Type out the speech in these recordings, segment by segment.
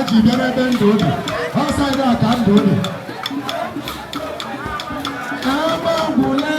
Ji bịa n'ebe ndụ dị. Ọ side a ka ndụ dị. Amagwule.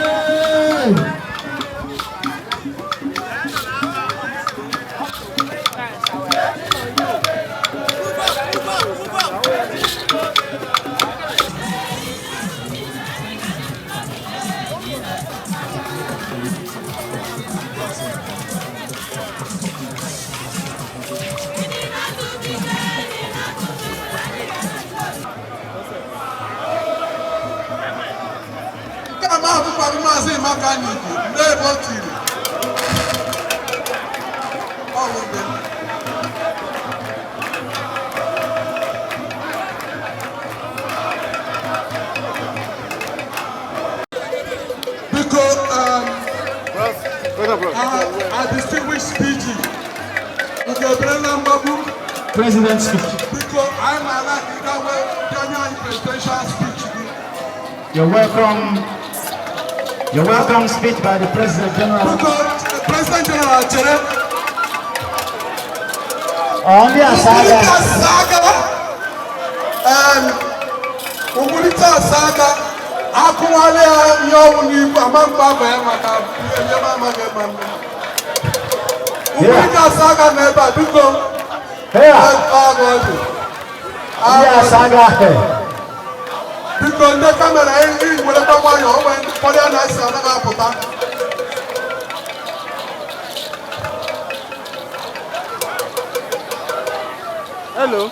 Nke a ma abụkwaghị Maazị Makaniki n'ebe o tiri. Ọ bụ ndị m. Biko, our distinguished PG nke ebere na mgbagbu. President speech. Biko, anyị na-ala ka ị gaa wee bịa nye anyị presidential speech gị. You're welcome. You're welcome speech by the President General. Biko, President General, chere. On the Ugwulite Asaga. Asaga, Ugwulite Asaga, akụwala ya ihe ọnwụ n'ibu ama mkpa aba ya maka ihe m amaghị ebe mma. Ugwulite Asaga nọ ebe a, biko. Here. Ọ dị. Ndị Asaga. Biko, ndị camera, ị werekwa nwayọọ, o nwere ụfọdụ a na-esi anaghị apụta. Hello.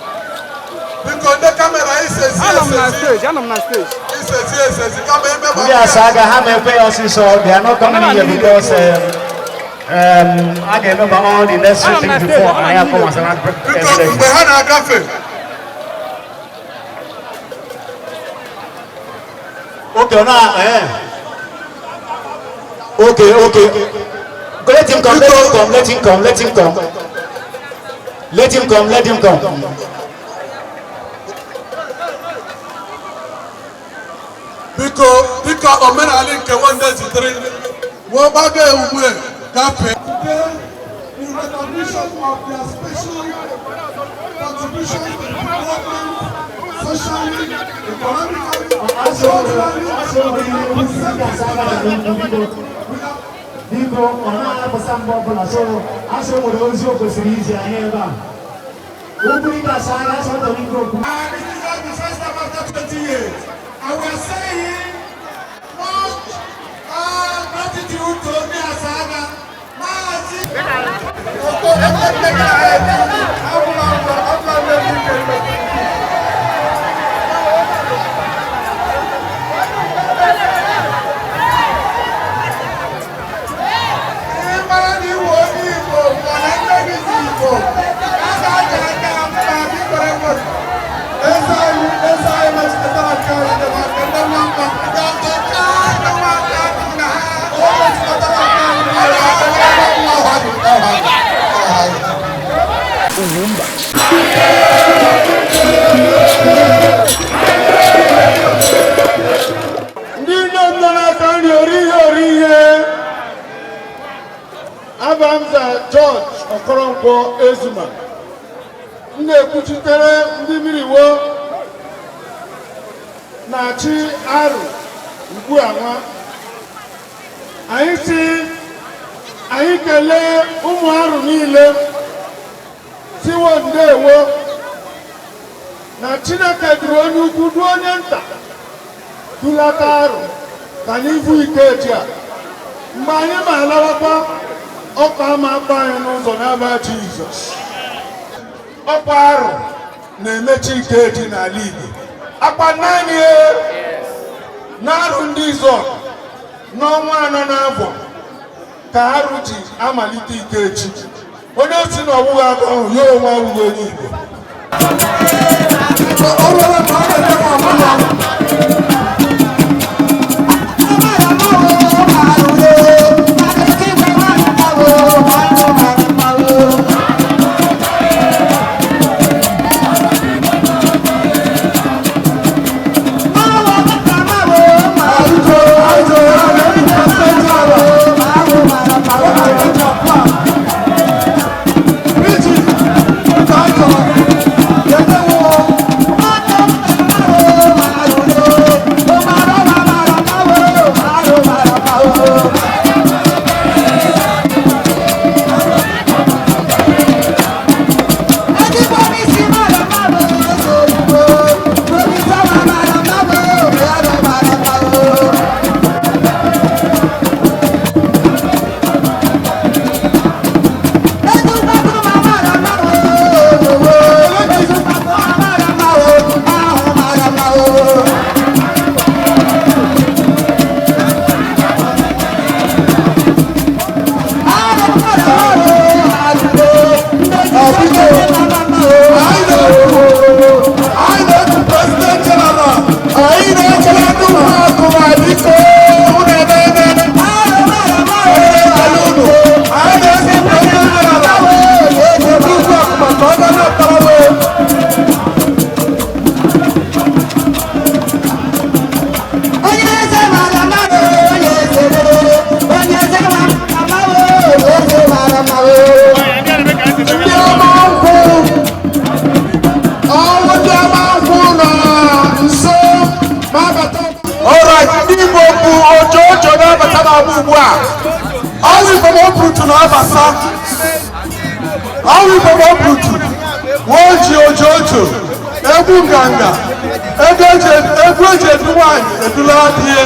Biko, ndị camera, isezi Anọ m na esezi stage, anọ m na stage. Isezi esezi kama eme. Ndị Asaga, ha ma ekwe ya ọsịsọ. They are not coming here because a ga-emeba all the necessary Anọ m na things stage, before ọ na anyị akọ n'ihu. gbasara Biko, election. mgbe ha na-agafe. Okay, now, eh. Okay. Go, let him come, let him come, let him come, let him come. Let him come, let him come. Biko, dịka omenala nke nwanne zitere wee gbago ugbu a gafee. Today, in recognition of their special contribution to the development, socially, economically, culturally. Biko, ọ na-apụsa mgbe ọbụla, so asị o nwere ozi o kwesịrị izi anyị ebe a. Ugwulite Asaga, asị ọ chọrọ ikwu okwu. And it is not the first time after 20 years. And we are saying much gratitude to Omi Asaga. Maazị Oko Ekpekeka Abụla Abụla Abụla. Ị mara na iwu onye Igbo mana nne gị si Igbo a ga-aja aka mkpa bikọrọ enwe eze anyị, eze anyị mechikọtara nke anyị dị maka ndị nwa mma ndị ọzọ ka ndị nwa aka na ha o mechikọtara nke anyị niile aka ndị nwa ha dị ọha ọha. Ndị inyom nọ n'aka nri, ori ihe, ori ihe. Abamza George Okoronkwo Ezuma, m na-ekwuchitere ndị mmiriwo na-achị arụ ugbu a. Nwa anyị si anyị kelee ụmụ arụ niile, siwo ndewo na Chineke duru onye ukwu, duo onye nta, dulata arụ ka anyị vu ikeji a. Mgbe anyị ma alawakwa, ọkwa ama akpa anyị n'ụzọ n'aba Jizọs. Ọkwa arụ na-emechi ikeji n'ala Igbo, akpa naanị na-arụ ndị Izọ n'ọnwa 4 n'afọ ka arụ ji amalite ikeji. Onye si na ọbụghị aka ahụ ya onwe abụghị onye Igbo. O ruola mgbe a ga-enye m ọmụmụ. Ọwụ Igbo ma oputu na-abasa. Ọwụ Igbo ma oputu. Wọ́n ji ojojo, egwu nganga, egwu eji edu nwaanyị edula die.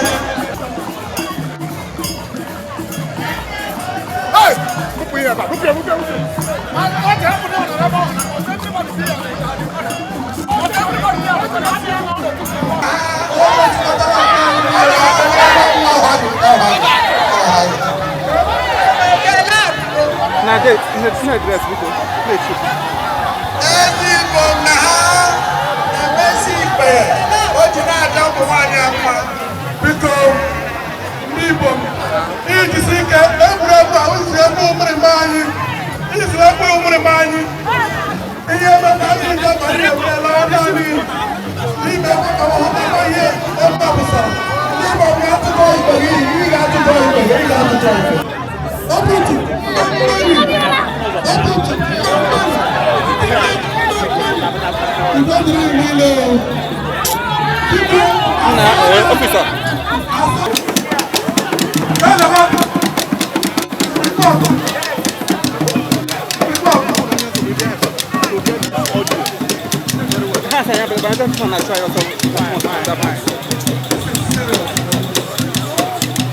Na date, in a dress, because play cheap. Ezigbo na ha na-emesi ikpe o ji na-aja ụmụ nwaanyị a mma. Biko, ndị Igbo m, ijisi ike egwuregwu a isi egwu ụmụrịma anyị, isi egwu ụmụrịma anyị. Ihe emeka ndị nje ma ndị ewerela aka anyị n'ime ka ọhụrụ ihe ebe a bụsara. Ndị Igbo m ga-atụtọ ikpe gị, ị ga-atụtọ ikpe gị, ị ga-atụtọ ikpe. Oputu, mmeri, oputu, mmeri. Udo dịrị niile o. Biko, Na, officer. Ha say ya but I don't want to try also.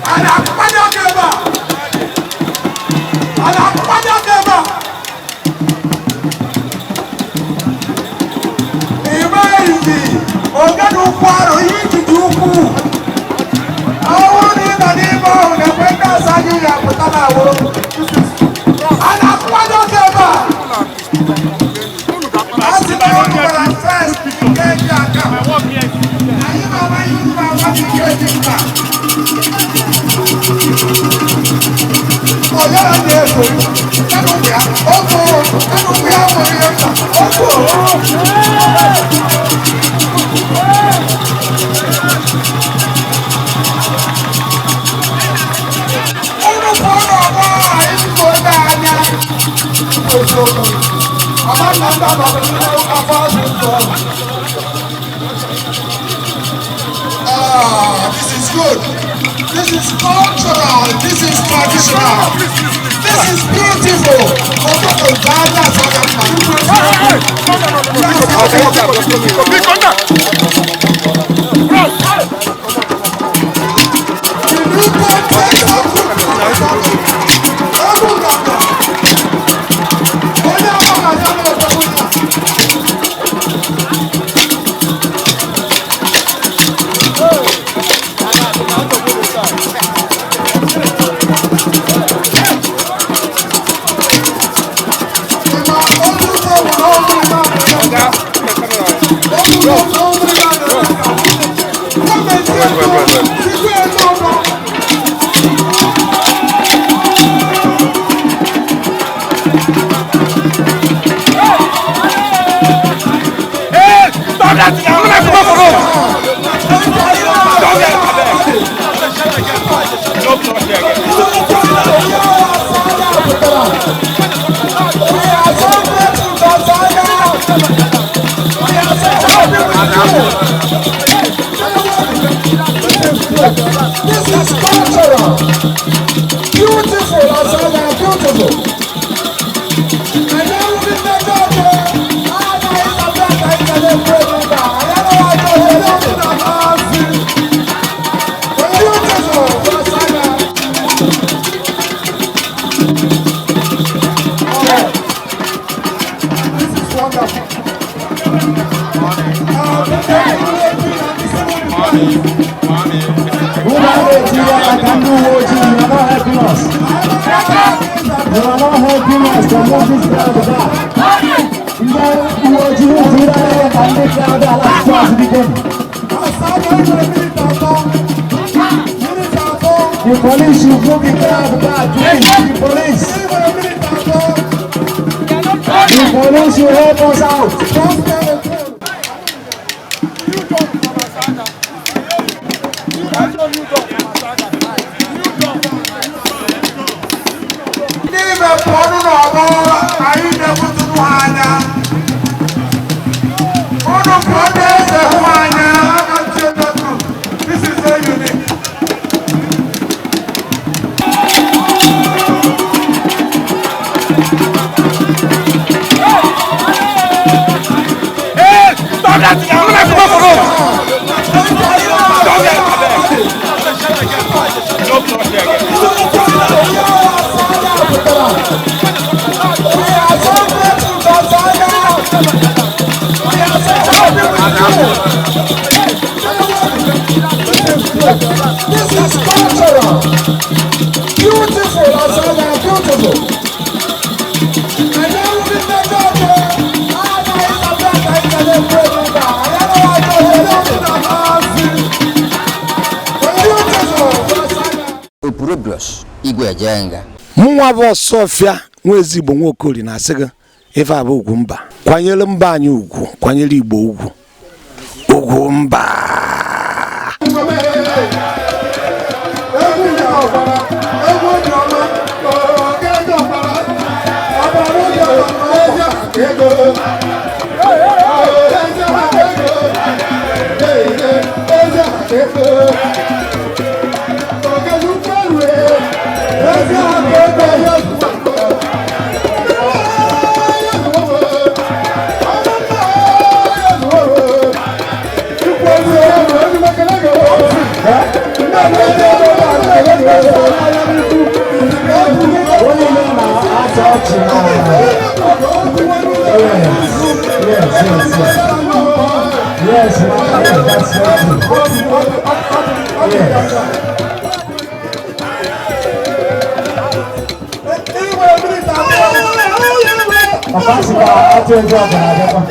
A na-akpanye aka ebe a. A na-akpanye aka ebe a. Ime izi, ogene ukwu arụ, ihe ijiji ukwu. Ọ bụrụ na ị nọ n'ime ọhụ na-ekwe ndị ọzọ anyị ga-apụta na awụrụ. A na-akpanye aka ebe a. A sị na ọ gwara first nke eji aka. Anyị na-ama ihe uru na-agwa nke eji mkpa. Ọ̀yára ní ẹ̀kọ́ ẹnu bíà ọkọ̀ ẹnu bíà wọlé ẹ̀ka ọkọ̀. Unu fọdụ ọgbọ àìsíkò n'anya. Ọba nna nna bàbá nínú afọ azụ. Ah, this is good. This is cultural. This is traditional. This is beautiful. Ọkọ̀ Ghana Saga. Onye ọbụla ya na-ekwu ya. Stop that! I'm gonna come for road. Stop that! No touch here again. This is cultural. Beautiful, Asana, beautiful. And now we will go to Beautiful, Asana. This is wonderful. Ụmụ aka ndị uwe ojii, you are not helping us. You are not helping us to move this crowd back. Ndị uwe ojii tiri anya ka ndị crowd ala atụ azụ biko. The police should move the crowd back, please. The police. The police should help us out. Ndị ibe pụọ n'ọgbọ anyị na-ebuturu ha anya. Unu pụọ n'eze hụ anya. This is very unique. Beautiful. This is cultural. Beautiful, Asaga, beautiful. And now we will take out the Beautiful. Opurobios Igwe Ejenga. Mụnwa bụ Ọsọfịa nwa ezigbo Nwaokori na-asị gị ife abụ ugwu mba, kwanyere mba anyị ugwu, kwanyere Igbo ugwu, ugwu mba. Yes, that's right. Yes. Papa sị ka atụ ego ọbara abịakwa.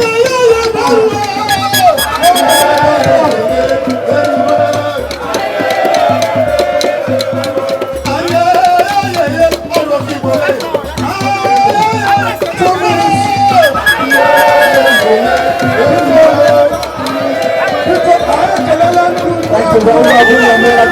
Thank you very much.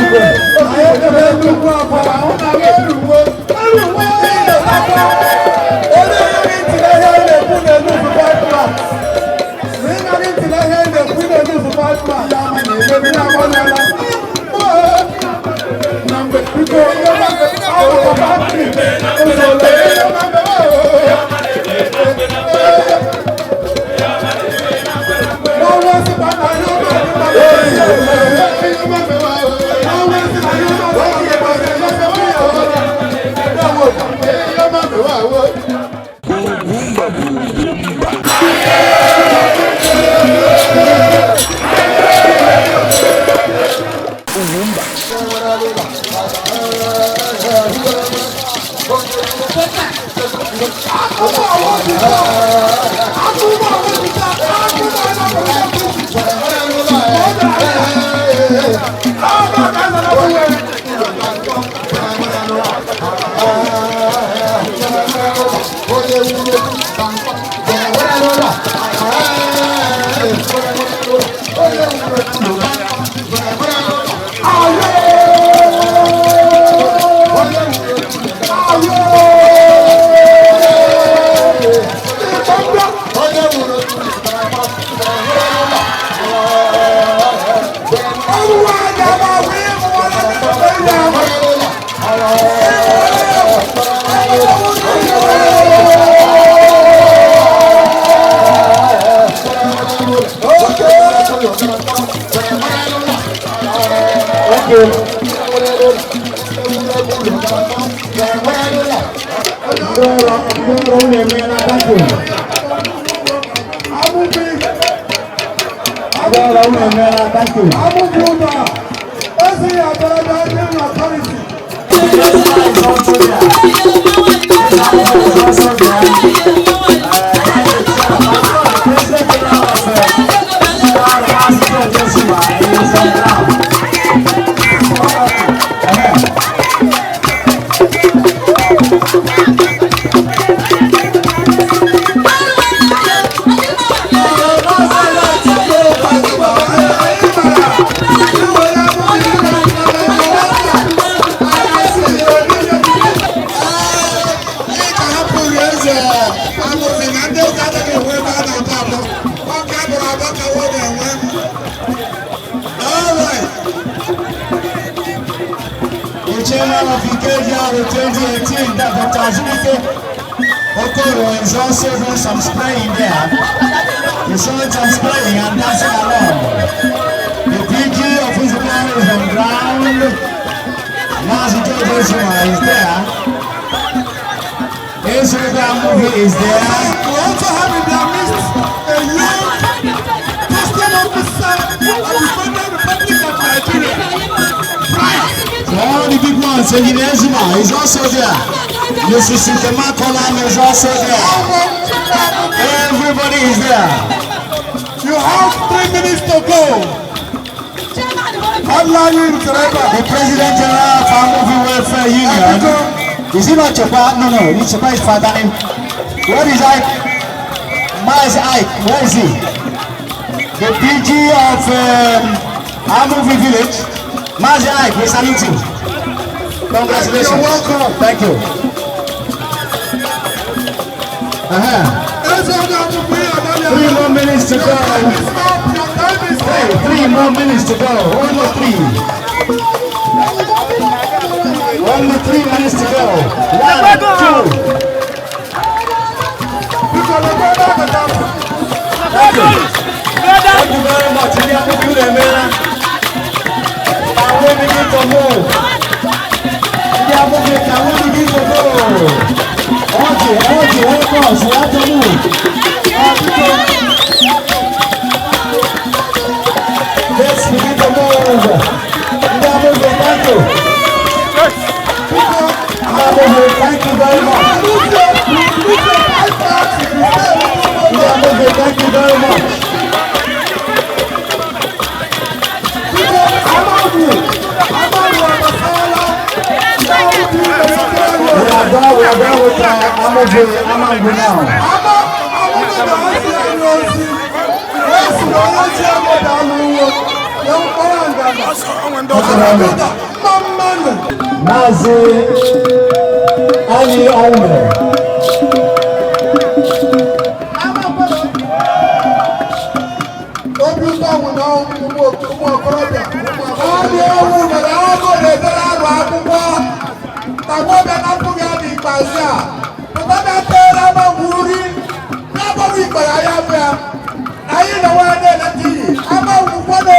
Unu emeela Thank you. The chairman of Ikeja 2018, Dr. Azubike Okoro, is also doing some spraying there. He's doing some spraying and dancing along. The PG of Physical is on ground. Mazi Joshua is there. Ezra Movie is there. We also have in their midst a young testimony. big ones, Engineer Zuma is also there. Mrs. Sintema Kolam is also there. Everybody is there. You have 3 minutes to go. Allah you rutere ebe a. The President General of Amuvi Welfare Union. Is he not Chepa? No, Chepa is father. Where is Ike? Miles Ike, where is he? The PG of Amuvi Village. Miles Ike, we salute you. Congratulations. You're welcome. Thank you. Eze onye akwụkwọ ihe abalị. Three more minutes to go. Your time is up. Your time is Hey, up. 3 more minutes to go. Only three. Only 3 minutes to go. One, two. Biko lekwa ebe a batara. Thank you. Thank you very much. Ndị akwụkwọ unu emeela. Can we begin to move? Ndị akwụkwọ, can we begin to go? Okay, help us. We have to move. Let's begin to move. Ndị akwụkwọ, thank you. Ndị akwụkwọ, thank you very much. Ndị akwụkwọ, thank you very much. Biko, Amagwu, Amagwu agbasala. Ndị akwụkwọ imezitere anyị. We are done with Amuvi, Amangwu now. Ama Amagwu na-hazi anyị ozi. Wee sị na onye ji ego daalụ uwe. Ya mkpọrọ nganga. Mma mmanụ. Maazị Ali Onwere. Obi ụtọ nwụ na ụmụ okorobịa. Ọ dị ewu mere agụ na-edere arụ akwụkwọ. Tagbọbịa na mpụghị adị ikpeazụ a. Pụtabịa tere Amagwu uri. Na-agbanwe ikpere ya bụ ya. Anyị na nwa na-eleta iyi. Amagwu kwado.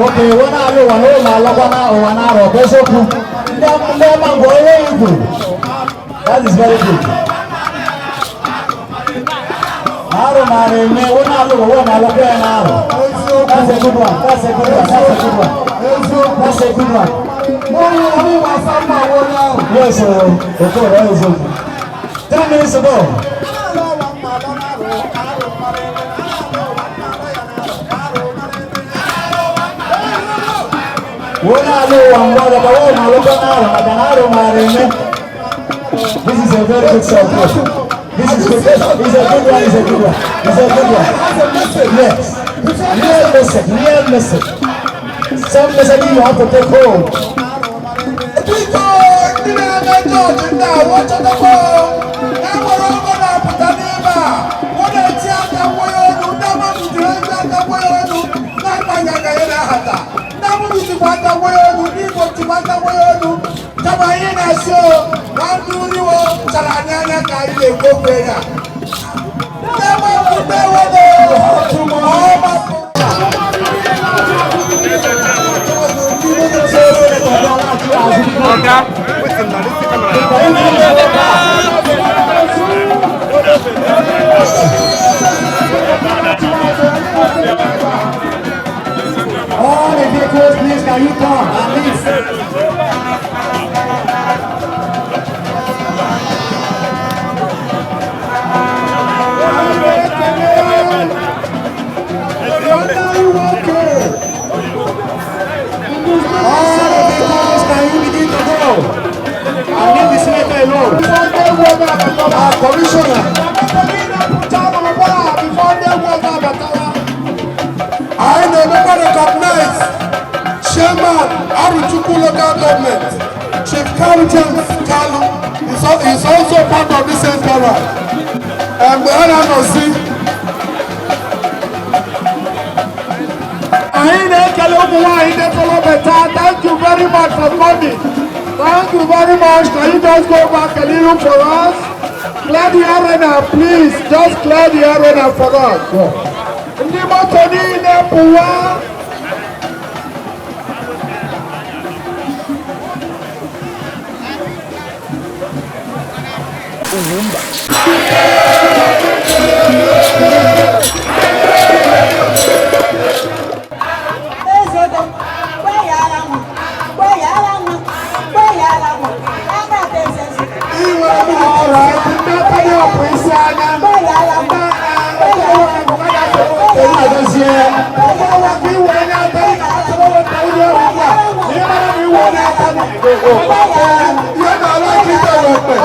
Okay, wọ́n náà lò wọ́n ló máa lọ́gbọ́n náà òwò náà rọ̀ bẹ́ẹ̀ sókun. Ndị Amangwu onye igwu. That is very good. Arụ mara eme, wọ́n náà lò wọ́n máa lọ́gbọ́n ya náà rọ̀. That's a good one. That's a good one. That's a good one. That's a good one. Yes, okay, that is okay. 3 minutes ago. Wọ́n náà lò wọ́n gbọ́dọ̀ bá wọ́n máa lọ́gbọ́n náà rọ̀ màkà náà rọ̀ màrà eme. This is a very good song. This is good. It's a good one. It's a good one. It's a good one. Yes. Real message. Real message. Some message you have to take home. Biko, ndị na-eme jọji ndị a wọchọtakwa e nwere ogo na-apụta n'ime a wọ́n na-eti aka nwonye olu. Ndị amagwu jiri ezi aka nwonye olu na-akpaghị aka ya na-ahata. Ndị amagwu jikwa aka nwonye olu, ndị Igbo jikwa aka nwonye olu, kama anyị na-asị o na ndị uriwo chara anyị anya ka anyị na-ekwu okwu ya. Ndị amagwu ndewodo ọma. Oga, wetin na this camera? All the vehicles, please, can you come and leave? All the vehicles, can you begin to go? And leave the senator alone. Our commissioner. Anyị na-emekwa recognize Chairman Arochukwu Local Government, Chief Kalu James Kalu is also part of this entourage. Mgbe ha na-anọzi. Anyị na-ekele ụmụ nwanyị ndị fọrọ beta. Thank you very much for coming. Thank you very much. Can you just go back a little for us? Clear the arena, please. Just clear the arena for us. Ndị moto niile pụwa. Ugwumba. Ihe na-ala kịta n'ekpe.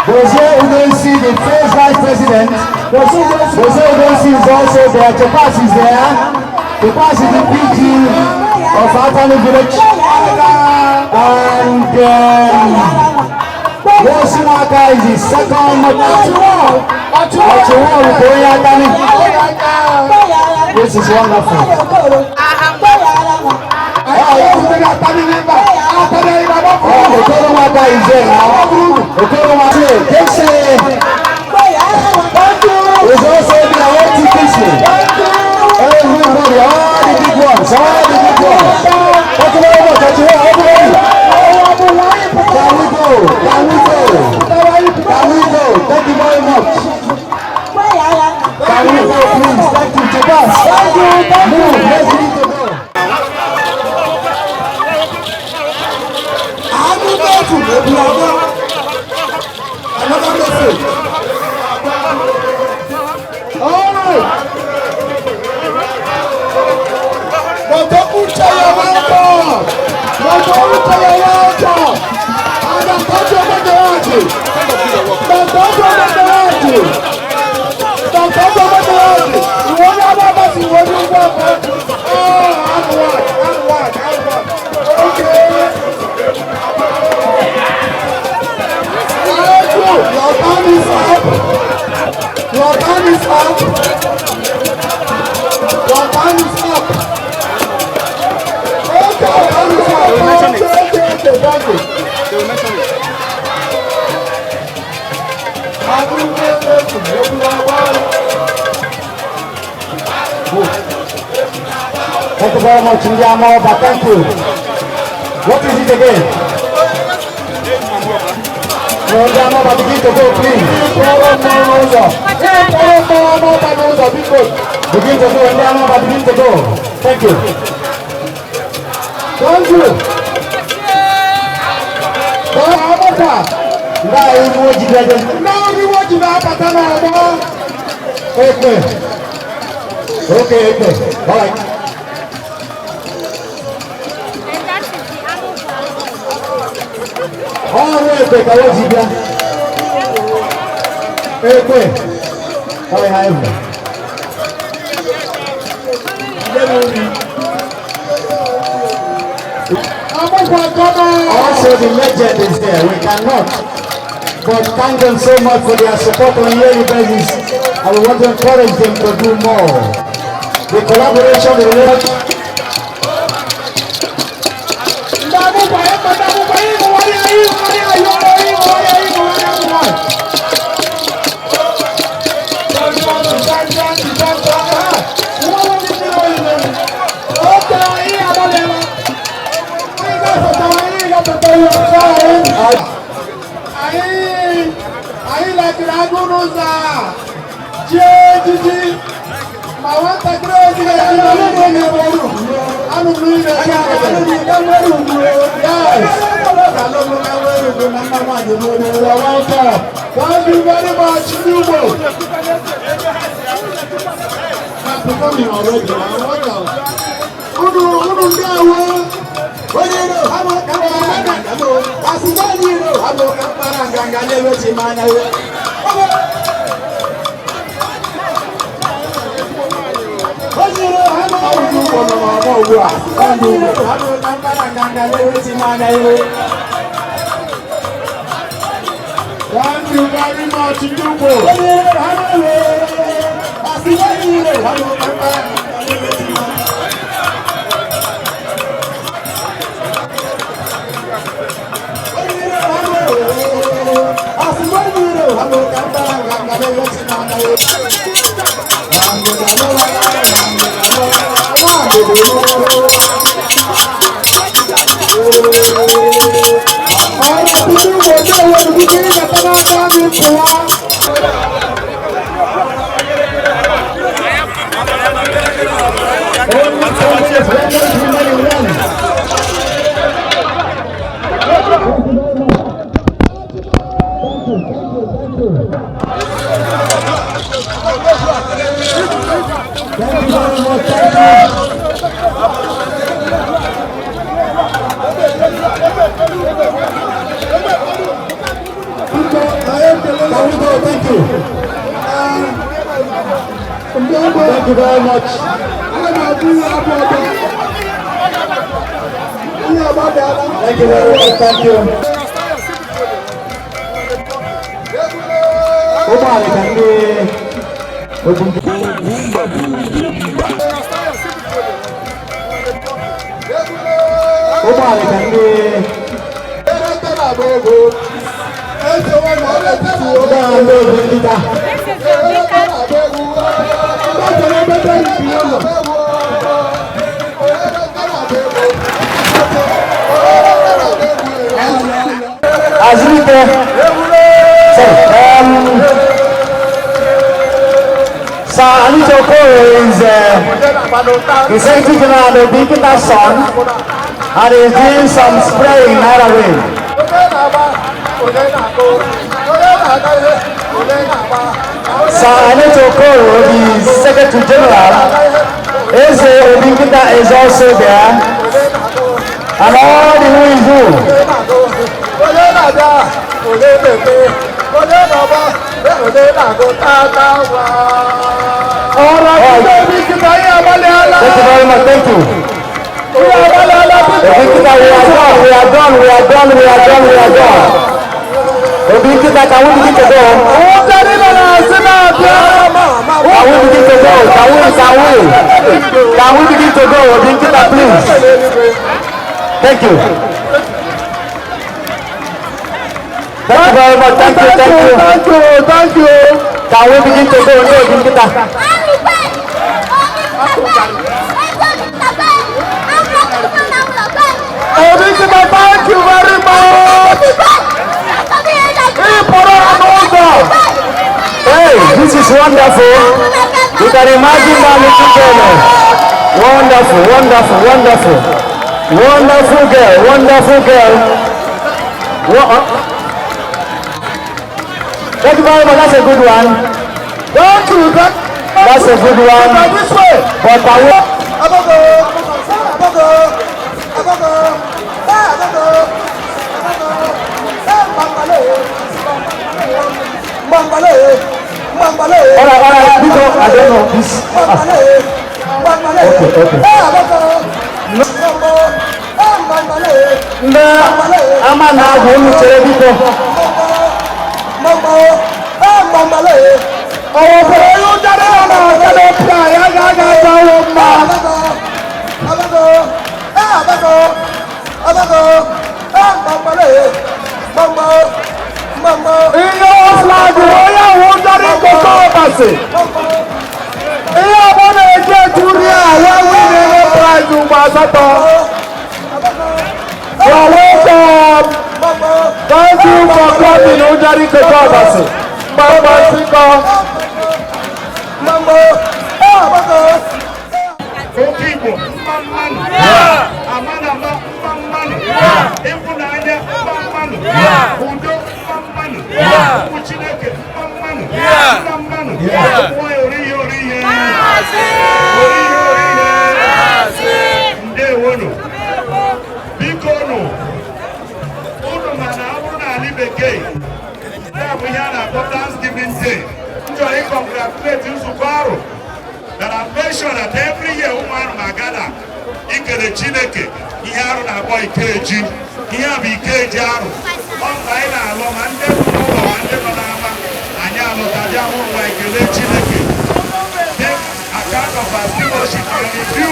Jose Udensi, the first vice president. Jose Udensi is also there. Chepas is there. Chepas is the PG of Atani Village. And Wosinaka is the second. Ochiwo Ukoye Atani. This is wonderful. Oh, Okoromaka is there now. Okoromaka. Dixie is also there. OTPC. Everybody, all the big ones, all the big ones. Thank you very much. Ochiwo, everybody. Can we go? Can we go? Can we go? Thank you very much. Can we go, please? Thank you, Jabas. Thank you. Move. Let's begin to go. Another message. All right. Dr. Uche, you're welcome. Dr. Uche, you're welcome. And Dr. Omotoraji. Dr. Omotoraji. Dr. Omotoraji. Ìwọ ní abábá sí ìwọ ní ìwọ ọkọ. Oh, I'm what? I'm what? I'm what? Okay. Your time is up. Your time is up. Your time is up. Okay, your time is up. Okay, okay, okay, thank you. They will mention it. Thank you very much, Ndiamoba. Thank you. What is it again? No, Ndiamoba, begin to go, please. Begin to go, Ndiamoba, begin to go. Thank you. Thank you. Okay. Okay, okay. All right. All right, okay. All right, also, the legend is there. We cannot but thank them so much for their support on a yearly basis, and we want to encourage them to do more. The collaboration, the relationship. Anyị lekiri agụ n'ụzọ a jie ejiji ma nwatakịrị ejighị Thank you very much, Igbo. Unu unu ndewo. Thank you very much, Igbo. Thank you very much. Thank you. Thank you very much. Thank you very much. Thank you. Ụgbọala ka ndị obu. Ụgbọala ka ndị ụgbọala ndị obu nkịta. This is Obika. Azụike. Sorry. Sir Anita Okoro is the Secretary General of Obinkita's son and is doing some spraying right away. Sir Anita Okoro, the Secretary General, Eze Obinkita is also there, and all the who is who. Onye na-abịa, onye na-eme, onye na-agba, onye na-agụ tata nwa. Ọ̀rọ̀ àti Obinkita yìí abalẹ̀ ala. Thank you very much, thank you. Ihe abalẹ̀ ala. Obinkita, we are done, we are done, we are done, we are done, we are done. Obinkita, can we begin to go? Ụjarị nọ na-asị na-abịa. Can we begin to go? Can we, can we? Can we begin to go? Obinkita, please. Thank you. Thank you very much. Thank you, thank you. Thank you, thank you. Can we begin to go? No, Obinkita. Obinkita, thank you very much. Ị pụrụ ha n'ụzọ. Hey, this is wonderful. You can imagine that little girl. Wonderful, wonderful, wonderful. Wonderful girl, wonderful girl. Thank you very much. That's a good one. Thank you. Thank That's a good one. This way. But I will. Abogo, abogo, abogo, abogo, abogo, mambale, mambale. All right, Biko, I don't know this. Okay, okay. Ndị ama na-agụ unu chere biko. Ọ̀wọ̀fẹ̀rẹ̀ yóò jáde lọ́nà àjẹ́lẹ̀ pia ya ga-aga ajáwó mma. Ihe flag onye ahụ jáde koko ọbasi. Ihe ọgbọ na-eji eju ri a wee win ihe prize ugbo asatọ. You are welcome. Thank you for coming, Ujari Koko Obasi. Mama Siko. Oke Igbo, mma mmanụ. Ama na ama, mma mmanụ. Ịhụnanya, mma mmanụ. Udo, mma mmanụ. Ụmụ Chineke, mma mmanụ. Mma mmanụ. Ụmụ nwanyị ori ihe ori ihe. Ori ihe ori ihe. Ndewonu. Biko nụ. Unu ma na ọ bụrụ na ala bekee, ya bụ ihe a na-akpọ Thanksgiving Day. M chọrọ ịcongratulate nzukọ arụ that I've mentioned that every year ụmụ arụ na-agada ikele Chineke ihe arụ na-akpọ ikeji. Ihe a bụ ikeji arụ. Ọ mgbe anyị na-alọ ma ndị nọ n'ụlọ ma ndị nọ n'ama anyị alọta bịa hụ ụwa ekele Chineke. Take account of our stewardship and review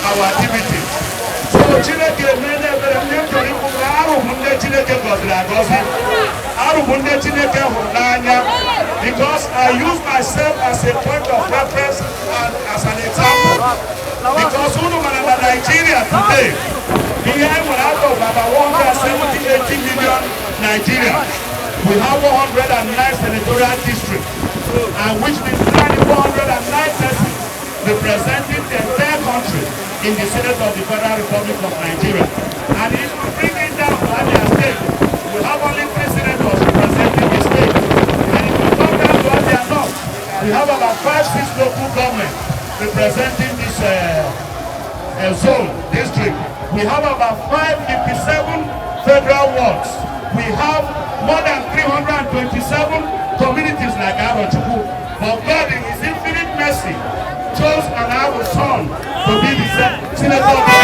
our activities. So Chineke emeela ebere ndị m chọrọ ikwu na arụ bụ ndị Chineke gọziri agọzi. Arụ bụ ndị Chineke hụrụ n'anya because I use myself as a point of reference and as an example. Because unu mara na Nigeria today, ihe anyị nwere out of about 170 million Nigerians, we have 109 senatorial districts, and which means 109 persons representing the entire country in the Senate of the Federal Republic of Nigeria. And if we bring it down to Abia State, we have only 3 senators representing the state. And if we come down to Abia North, we have about 5-6 local governments representing this zone, district. We have about 557 federal wards. We have more than 327 communities like Arochukwu. But God, in His infinite mercy, chose have a son to be the senator of the.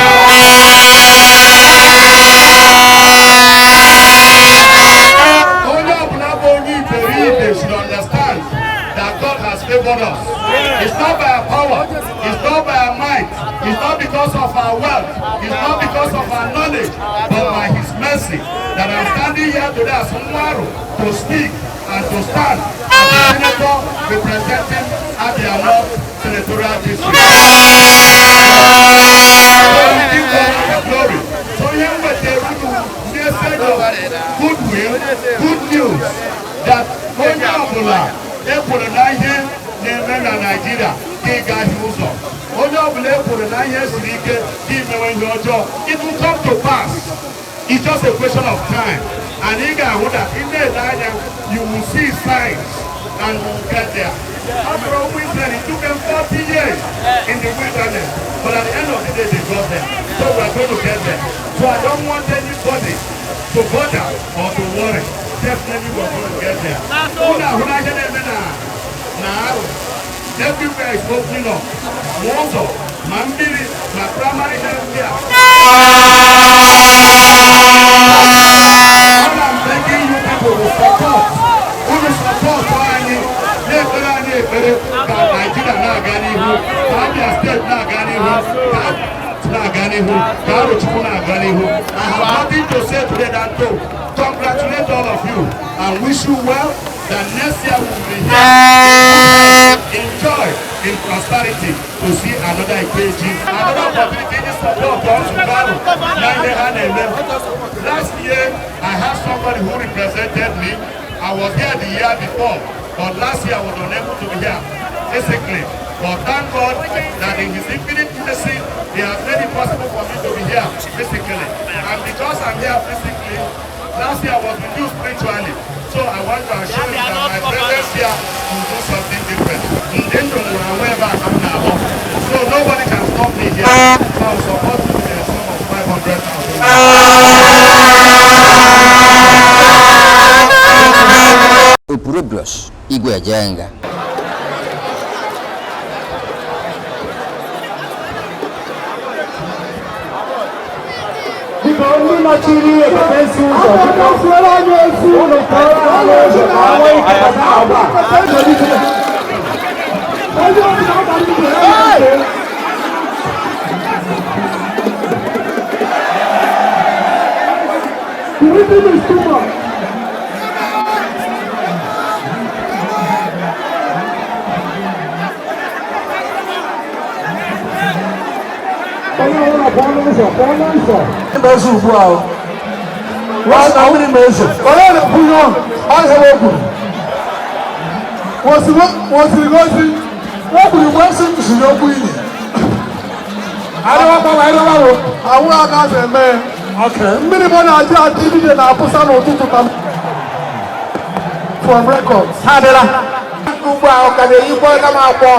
Onye ọbụla bụ onye iberibe should understand that God has favored us. It's not by our power, it's not by our might, it's not because of our wealth, it's not because of our knowledge, but by His mercy that I'm standing here today as Nwaru to speak and to stand as a senator representing Abia North Senatorial District. So we give God the glory. So here we are, message of goodwill, good news that onye ọbụla ekwuru na ihe na-eme na Naịjirịa ka ị gaghị ụzọ, onye ọbụla ekwuru na ihe siri ike ka imewe ihe ọjọọ, it will come to pass. It's just a question of time. And ị ga-ahụ that ị na-ele anya, you will see signs and we will get there. After all, Israel, it took them 40 years in the wilderness, but at the end of the day, they got there. So we are going to get there. So I don't want anybody to bother or to worry. Definitely we are going to get there. Unu ahụla ihe na-eme na Arụ. Everywhere is opening up. Ma ụzọ, ma mmiri, ma primary health care. All I'm begging you people to support. Unu support anyị, na-ekpere anyị ekpere ka Nigeria na-aga n'ihu, ka Abia State na-aga n'ihu, ka na-aga n'ihu, ka Arochukwu na-aga n'ihu. I have nothing to say today than to congratulate all of you and wish you well, that next year we will be here in joy, in prosperity, to see another Ikeji, another opportunity to support us na ihe ha na-eme. Last year, I had somebody who represented me. I was here the year before, but last year I was unable to be here physically. But thank God that in His infinite mercy, He has made it possible for me to be here physically. And because I'm here physically, last year I was with you spiritually. So I want to assure you that my presence here will do something different. Ndị ndụ nwụrụ anwụ ebe a ka m na-ahụ. So nobody can stop me here. So I will support you with a sum of 500,000. Opurobios Igwe Ejenga. Biko, ndị nọchiri ekpesi ụzọ, biko, ụnụ kpọrọ ha n'ụzọ ka ha nwee ike bata agba. The rhythm is too much. Onye ọbụla pụọ n'ụzọ, pụọ n'ụzọ. Mezu ugbu a o. Na mmiri mezu. Onye na-ekwu ihe ọ ọhịa o kwuru? Wosiri gosi. O kwuru mgbe nsị m ziri okwu ili. Arịwakwa ma arịwa o. Ahụ aka eme. Okay. Mmiri bụ na-adị adị dibịa na-apụsa n'ụtụtụ ka from records. Ha adịla. Ugbu a ọ ka na-eyikwa aka m akwọ.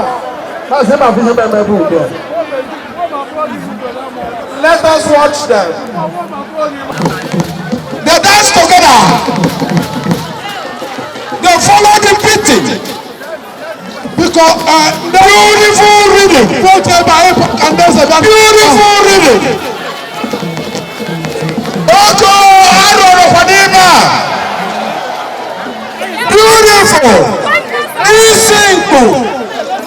Maazị ma ihe mmemme bụ ugbu a. Let us watch them. They dance together. They follow the beating. Because Beautiful rhythm. Vote ebe anyị ka ndị eze bịa. Beautiful rhythm. Oko arụrụ kwa n'ime a. Beautiful. Isi mkpu.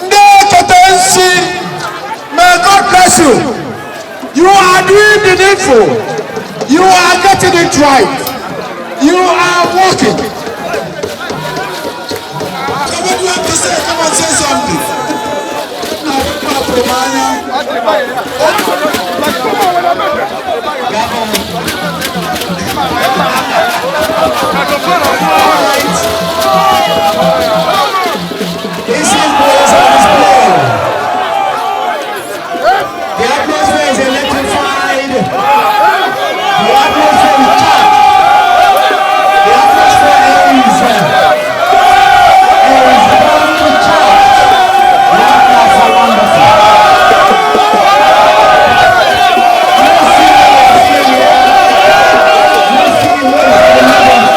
Ndị ekete nsi. May God bless you. You are doing the needful. You are getting it right. You are working. What do you have to say? Come and say something. Na papụrụ m anya. Isi mkpu is on display. The atmosphere is electrified. The atmosphere is charged. The atmosphere is very charged. Wonderful, wonderful. Let's see who is here. Let's see who is in the middle.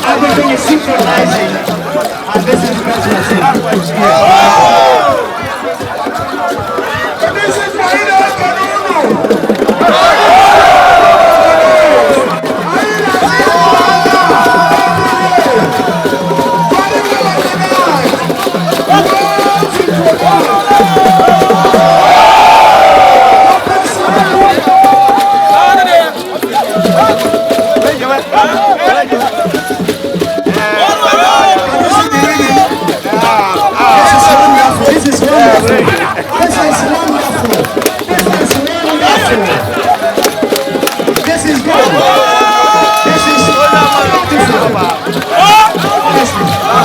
Everything is synchronizing, and this is Christmas. This is wonderful. This is wonderful. This is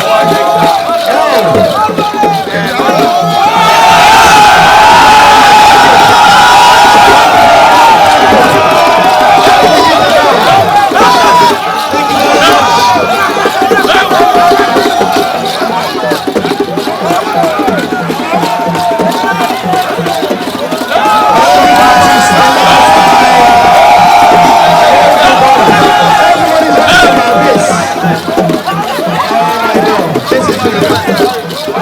wonderful. This is good. This is beautiful. Honestly. Everybody's happy about this. Oh my God. This is beautiful. This is beautiful.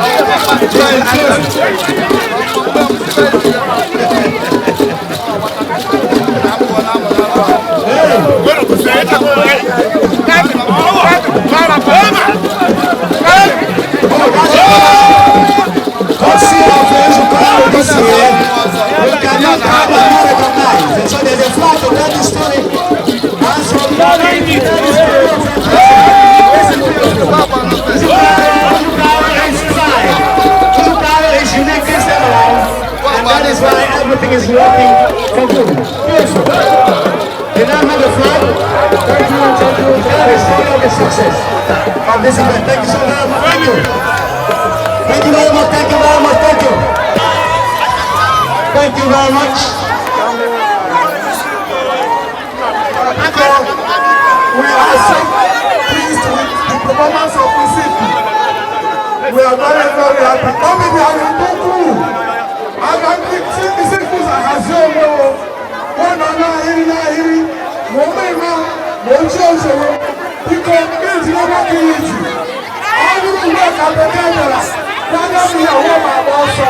Courtesy of Nzukọ this year, we cannot have but not recognize. And so there's a flag to tell the story. And so that is This is beautiful. Nzukọ is style. Nzukọ is unique this time around. And that is why everything is working for good. Beautiful. They now have a flag. Thank you, thank you. Tell the story of the success of this event. Thank you so very much. Thank you. Thank you very much. Thank you very much. Thank you. Thank you very much. We are so pleased with the performance of Isiku. We are very, very happy. Omi anyị ukwu. Aga ndị Isiku ahazi onwe o. Wọ́n nọ n'ahịrị n'ahịrị. Ma ome ma ma ochie usoro. Biko iji ọgbakọ ya iji. Ọ bụrụ ugbu a ka bekee bịara, gwaga m ìyàwó ma agba ọsọ.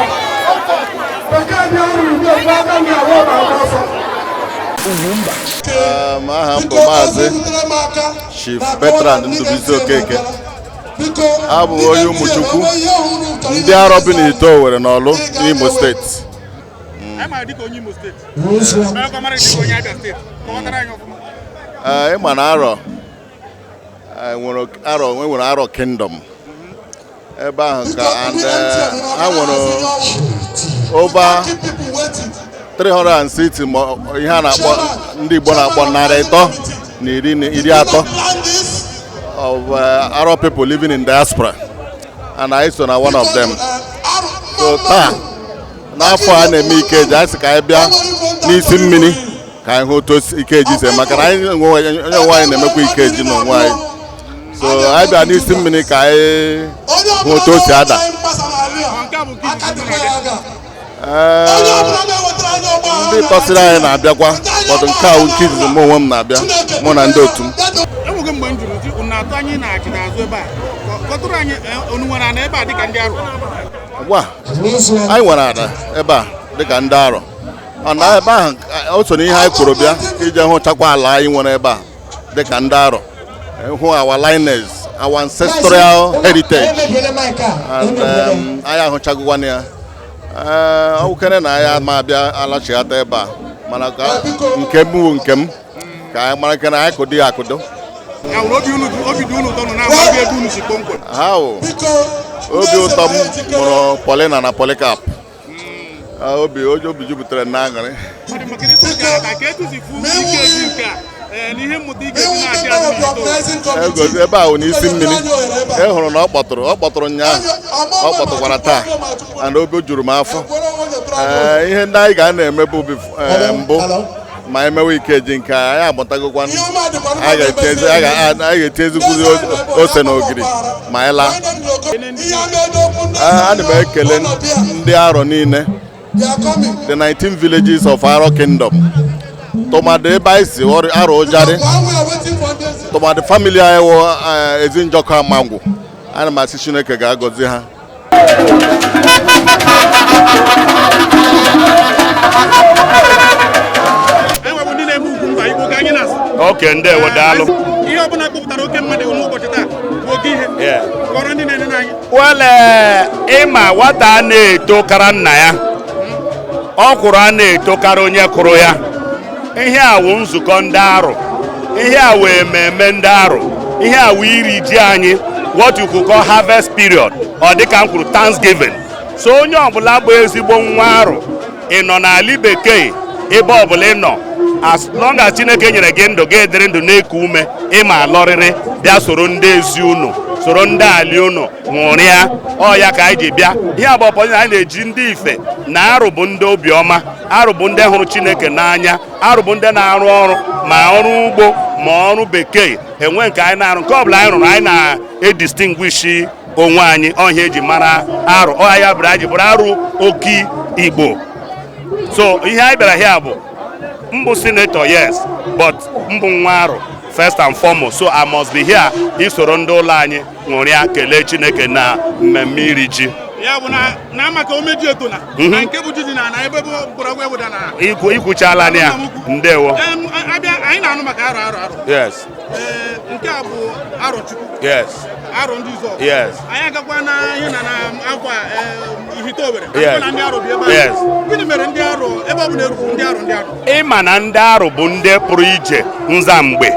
Bekee bịa ọrụ ugbu a, gwaga m ìyàwó ma agba ọsọ. Aha m bụ Maazị Chief Bertrand Ndubuisi Okeke. Abụ m onye Ụmụchukwu ndị Arọ bi n'Ite Owerri n'Ọlụ n'Imo Steeti. Anyị mara dịka onye Imo Steeti, meekwa mara dịka onye Abia Steeti. Kọwatara anyị ọfụma. Ee, ịma na Arọ nwere Arọ nwere Arọ Kingdom ebe ahụ ka and ha nwere over 360 ma ihe a na-akpọ ndị Igbo na-akpọ 330 of Arọ people living in diaspora, and anyị so na one of them. So taa n'afọ a na-eme Ikeji, anyị sị ka anyị bịa n'isi mmiri ka anyị hụ otu Ikeji si, maka na anyị onye onwe anyị na-emekwa Ikeji n'onwe anyị. So anyị bịa n'isi mmiri ka anyị hụ otu o si ada. Nke a bụ nke izizi na-abịa? Ee, ndị tọsịrị anyị na-abịakwa ụfọdụ. Nke a nke izizi mụ onwe m na-abịa, mụ na ndị otu m. Enweghị mgbe m jụrụ sị unu na-atụ anyị na-achị n'azụ ebe a. Kọtụrụ anyị, unu nwere ana ebe a dịka ndị Arọ? Ugbu a anyị nwere ada ebe a dịka ndị Arọ. Ọ na ebe ahụ o so n'ihe anyị kwuru bịa ije hụchakwa ala anyị nwere ebe a dịka ndị Arọ, hụ our lineage, our ancestral heritage, and anyị ahụchagokwana ya. Ee, ọ wukere na anyị ama abịa alachighata ebe a, mana ka nke m bụ nke m, ka anyị mara nke na anyị kụdo ya akụdo. Ya wụrụ obi dị unu ụtọ nọ na-agba ebe unu si kpọmkwem. Ha wụ obi ụtọ m mụrụ Paulina na Polycarp. Obi obi jupụtara na aṅụrị. Ọ dị maka etu si aka ka etu si fụ Ikeji nke a, ee, na ihe mmụta Ikeji na-achị azụ n'ito. Egozi ebe ahụ n'isi mmiri ị hụrụ na ọ kpọtụrụ ụnyaahụ, ọ kpọtụkwara taa, and obi juru m afọ. Ee, ihe ndị anyị ga na-emebu mbụ. Ma emewe Ikeji nke anyị amụtagokwa, anyị ga-eti ezikwuzi ose na ogiri ma anyị laa. Ana m ekele ndị Arọ niile, the 19 villages of Aro Kingdom, tụmadị ebe anyị si, Arọ Ụjarị, tụmadị family anyị wụ Ezinjọkọ Amangwụ. Ana m asị Chineke ga-agọzi ha. Oke, ndewo, daalụ. Ihe ọbụla kpụpụtara oke mmadụ n'ụbọchị taa bụ oke ihe kọrọ ndị na-enene anyị. Wele ịma nwata a na-etokara nna ya, ọkwụrụ a na-etokara onye kụrụ ya. Ihe a wụ nzukọ ndị Arụ, ihe a wụ ememe ndị Arụ, ihe a wụ iri ji anyị, what you could call harvest period, ọ dịka m kwuru, Thanksgiving. So onye ọbụla bụ ezigbo nwa Arụ, ị nọ n'ala bekee, ebe ọbụla ị nọ, as long as Chineke nyere gị ndụ, gị dịrị ndụ na-eku ume, ịma alọrịrị bịa soro ndị ezi unu, soro ndị ali unu ṅụrịa. Ọ ya ka anyị ji bịa. Ihe abụọ pọzị anyị na-eji ndị ife na Arụ bụ ndị obiọma, Arụ bụ ndị hụrụ Chineke n'anya, Arụ bụ ndị na-arụ ọrụ, ma ọrụ ugbo ma ọrụ bekee, enwe nke anyị na-arụ. Nke ọbụla anyị rụrụ, anyị na-edistinguish onwe anyị. Ọhịa eji mara Arụ, ọ ya bụrụ anyị ji bụrụ Arụ Oke Igbo. So ihe anyị bịara here bụ mbụ senator, yes, but mbụ nwa Arụ first and foremost, so I must be here isoro ndị ụlọ anyị ṅụrịa, kelee Chineke na mmemme iri ji. Ya bụ na maka omeji eto na nke bụ ji dị na ebe bụ mgbọrọgwụ eweda na Ikwuchala na ya, ndewo. Abịa, anyị na-anụ maka Arọ, Arọ, Arọ. Nke a bụ Arọ Chukwu. Arọ ndị Izọ. Anyị agakwa na ihe na akwa Ihite Owere na ndị Arọ bi ebe ahụ. Gịnị mere ndị Arọ ebe ọ bụla eruru ndị Arọ, ndị Arọ? Ịma na ndị Arọ bụ ndị pụrụ ije nza mgbe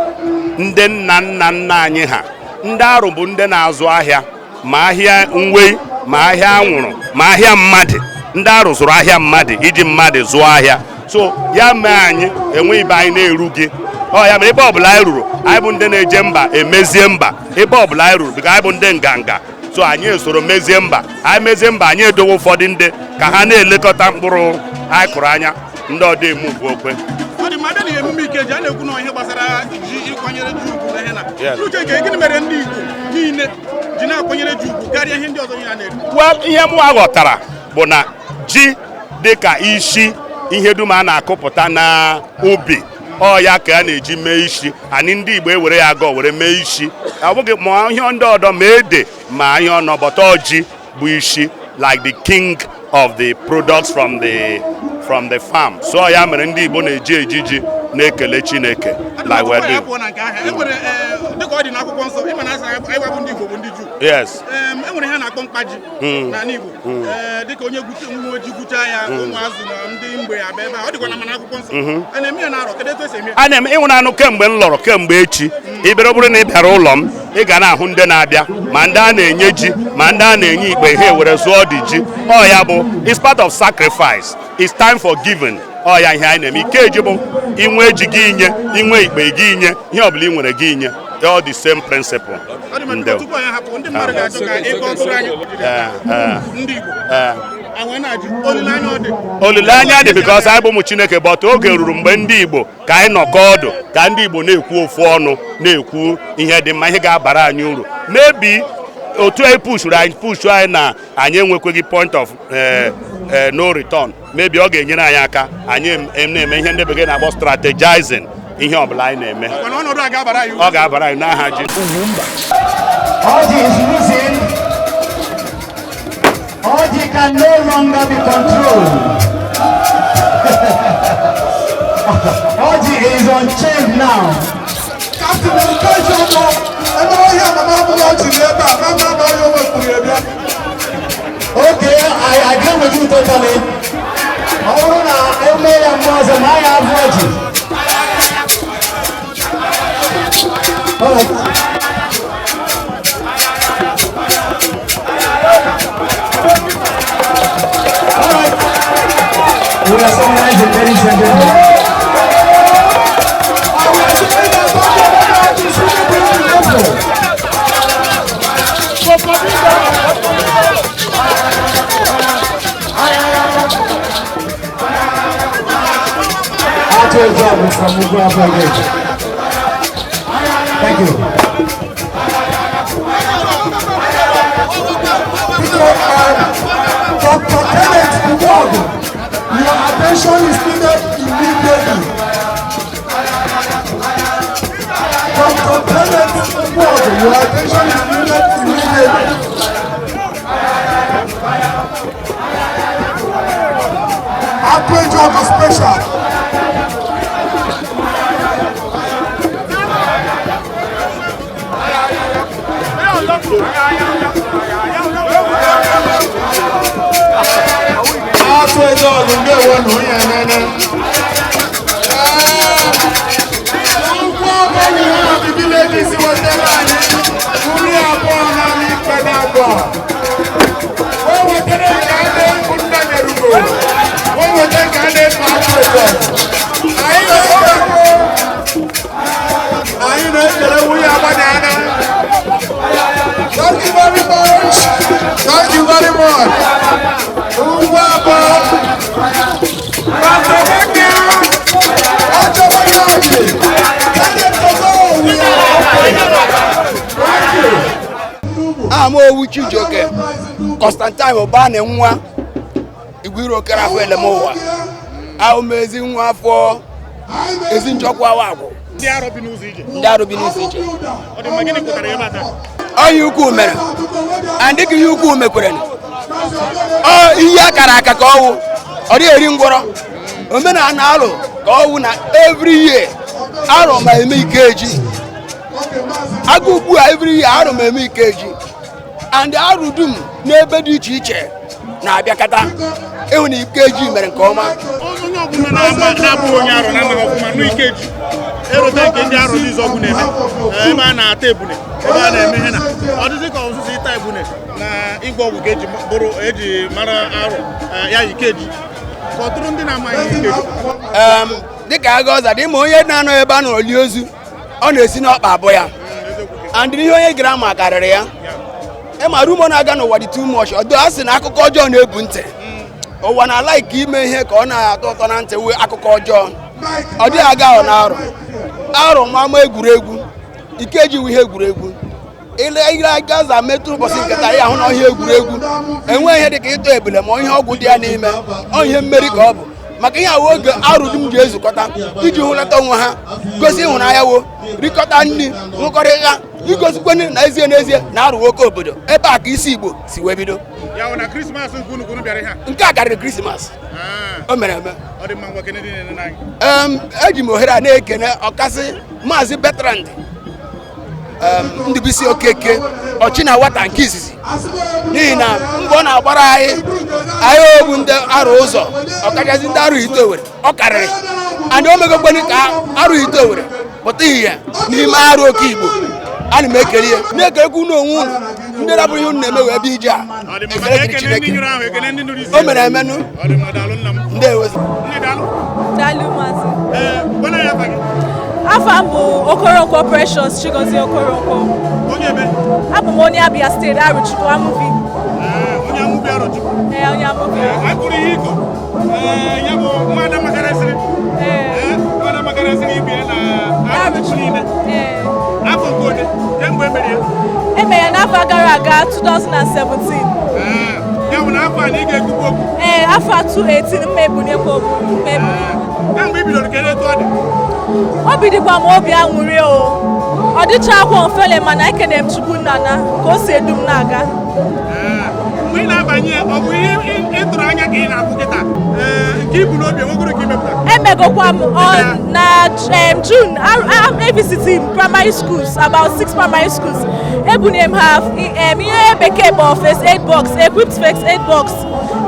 ndị nna nna nna anyị ha. Ndị Arọ bụ ndị na-azụ ahịa, ma ahịa nwe, ma ahịa anwụrụ, ma ahịa mmadụ. Ndị Arụ zụrụ ahịa mmadụ, iji mmadụ zụọ ahịa. So ya mee anyị enwe ibe anyị na-eru gị. Ọ ya mere ebe ọbụla anyị ruru, anyị bụ ndị na-eje mba emezie mba ebe ọbụla anyị ruru, bika anyị bụ ndị nganga. So anyị esoro mezie mba anyị, mezie mba anyị, edowe ụfọdụ ndị ka ha na-elekọta mkpụrụ anyị kụrụ anya ndị ọdị emu bụ okwe. Ọ dị mma. Abịa na emume Ikeji, a na-ekwu na ihe gbasara ji, ịkwanyere ji ugwu na ihe na n'uche nke, gịnị mere ndị Igbo niile ji na-akwanyere ji ugwu karịa ihe ndị ọzọ ihe a na-eri? Well, ihe mụ ghọtara bụ na ji dịka isi ihe dum a na-akụpụta na ubi, ọ ya ka a na-eji mee isi anyị. Ndị Igbo ewere ya agọ were mee isi. Ọ bụghị ma ihe ndị ọdọ, ma ede, ma ihe ọnọbọta, ji bụ isi, like the king of the products from the farm. So ya mere ndị Igbo na-eji ejiji na-ekele Chineke like we're doing. Pụọ na nke ahụ, e nwere, dịka ọ dị n'akwụkwọ nsọ, ịma na asị anyị bụ ndị Igbo bụ ndị Juu. E nwere ihe a na-akpọ mkpaji n'ala Igbo, dịka onye nwe ji gwuchaa ya, ụmụazụ na ndị mgbe ya abịa ebe a. Ọ dịkwa na mana akwụkwọ nsọ a na-eme ya na Arọ. Kedu etu esi eme ya? A na-eme ịnwụ anụ kemgbe m lọrọ kemgbe echi. Ịbịara, bụrụ na ị bịara ụlọ m, ị ga na-ahụ ndị na-abịa, ma ndị a na-enye ji, ma ndị a na-enye ikpe, ha ewere zụọ dị ji. Ọ ya bụ it's part of sacrifice, it's time for giving. Ọ ya ihe anyị na-eme. Ikeji bụ inwe ji gị inye, inwe ikpe gị inye, ihe ọbụla ị nwere gị inye. All the same principle. Ọ dị mma. Biko, tupu anyị hapụ, ndị mmadụ ga-achọ ka ịkọ ọtụrụ anyị ndị Igbo anyị na-ajụ olileanya ọ dị. Olileanya dị, because anyị bụ ụmụ Chineke, but oge ruru mgbe ndị Igbo ka anyị nọkọ ọdụ, ka ndị Igbo na-ekwu ofu ọnụ, na-ekwu ihe dị mma, ihe ga-abara anyị uru. Maybe otu anyị pushuru anyị, pushu anyị na anyị enwekweghị point of no return. Maybe ọ ga-enyere anyị aka anyị na-eme ihe ndị bekee na-akpọ strategizing, ihe ọbụla anyị na-eme. Mana ọnọdụ a ga-abara anyị uru. Ọ ga-abara anyị n'aha ji. Orji is losing. Orji can no longer be controlled. Orji is unchained now. Captain Education mọ ebe ọhịa mama abụghị ọchị n'ebe a mama ama ọhịa o wepụrụ ya bịa. Okay, I agree with you totally. Ọ bụrụ na eme ya mgbe ọzọ ma ya abụ ọjị. All right. All right. We are summarizing, ladies and gentlemen. And we are saying that God is really beautiful. Atuejogu from Ugwuabọ village. Thank you. Dr. Kenneth Ugogu, your attention is needed immediately. Dr. Kenneth Ugogu, your attention is needed immediately. Atuejogu special. Atuejogu ndewo na onye nene. Ugwu ọbụla ihe village si wetara anyị uri abụọ na n'ikpe na-abụọ. O wetara nke a na-ekwu nna nyerugo. O wetara nke a na-ekwu Atuejogu. Anyị na-ekele nwunye agbanyana. Thank you very much. Thank you very much. Ugwu abụọ. Pastor Wekya. Aha m owu Chijioke Constantine Ụbani nwa Igwe Okere afọ elem ụwa ahụ m ezi nwa afọ ezi nchọkwa agwụ ndị arọ bi n'ụzọ ije. Ndị arọ bi n'ụzọ ije. Ọ dị mma, gịnị pụtara ebe a taa? Ọ ihe ukwu mere and dịka ihe ukwu mekwere ọ ihe akara aka ka ọwụ ọ dịghị eri ngwọrọ omenala alụ ka ọwụ na every year arọ ma eme Ikeji agụ ugbu a every year arọ ma eme Ikeji and arụ dum n'ebe dị iche iche na-abịakọta ịhụ na Ikeji mere nke ọma. Onye ọbụla na-abụghị onye arọ na-amaghị ọfụma nụ Ikeji erute nke ndị arọ ndị ọgwụ na-eme ebe a na-ata ebune ebe a na-eme ihe na ọ dịzị ka ọzụzụ ịta ebune na ịgwọ ọgwụ ka eji bụrụ eji mara arọ ya Ikeji ka ọtụrụ ndị na-amaghị Ikeji. Dịka agha ọza dị ma onye na-anọ ebe a nọrọ lie ozu ọ na-esi n'ọkpa abụọ ya and ihe onye gara ma karịrị ya ịma rumo na-aga n'ụwa dị too much ọdụ a sị na akụkọ ọjọọ na-ebu ntị ụwa na-ala ike ime ihe ka ọ na-atọ ụtọ na ntị wee akụkọ ọjọọ ọ dịghị aga ahụ na arụ arụ nwa ama egwuregwu Ikeji wụ ihe egwuregwu ile ile gaza metụ ụbọchị nke taa ya ahụ na ihe egwuregwu enweghị ihe dịka ịtọ ebule ma ihe ọgwụ dị ya n'ime ọ ihe mmeri ka ọ bụ maka ihe awụ oge arụ dum ji ezukọta iji hụlata onwe ha gosi ịhụnanya wo rikọta nri nwekọrịta igosikweni na ezie n'ezie na arụ nwoke obodo ebe a ka isi Igbo si wee bido. Ya bụ na Krismas nke unu kwunu bịara ihe a? Nke a karịrị Krismas. O mere eme. Ọ dị mma, ngwa kene dị na-enene anyị. Eji m ohere a na-ekene ọkasị Maazị Bertrand Ndubuisi Okeke ọchị na nwata nke izizi n'ihi na mbọ ọ na-agbara anyị anyị ogbu ndị arụ ụzọ ọkachasị ndị arụ ite Owere ọ karịrị and o megokwenu ka arụ ite Owere pụta ihe n'ime arụ oke Igbo. Ana m ekele ya na-ekelekwa unu onwe unu ndị rabụrụ ihe unu na-eme wee bịa ije a Ọ dị mma, ekele dịrị ekene ndị Chineke nyụrụ ahụ, ekene ndị nụrụ isi. O mere emenụ. Ọ dị mma, daalụ nna m. Ndewo. Nne, daalụ. Daalụ maazị. Ee, gwana ya afa gị. Afa m bụ Okoronkwo Precious Chigozie Okoronkwo. Onye ebe? Abụ m onye Abia Steeti, Arochukwu Amuvi. Ee, onye Amuvi Arochukwu. Ee, onye Amuvi. Ee, anyị kwuru ihe iko. Ee, ya bụ nwada makarịsịrị. Ee, nwada makarịsịrị ibie na Arochukwu niile. Ee. Afọ nke onye, kemgbe emere ya? Emere ya n'afọ gara aga 2017. Ee, ya bụ na afọ a na ị ga-ekwukwu okwu. Ee, afọ a 2018 mma ebunyekwa okwu, mma ebunye. Kemgbe i bidoro kedu etu ọ dị? Obi dịkwa m obi aṅụrị o. Ọ dịchakwa mfele mana ekene m Chukwu nna na ka o si edu m na-aga. Mgbe ị na-abanye ọ bụ ihe ị tụrụ anya ka ị na-afụ kịta? Ee, nke ibu n'obi enwegoro ka imepụta? Emegokwa m na June, I visiting primary schools, about 6 primary schools. Ebunye m ha ihe bekee kpọrọ first aid box, equipped first aid box,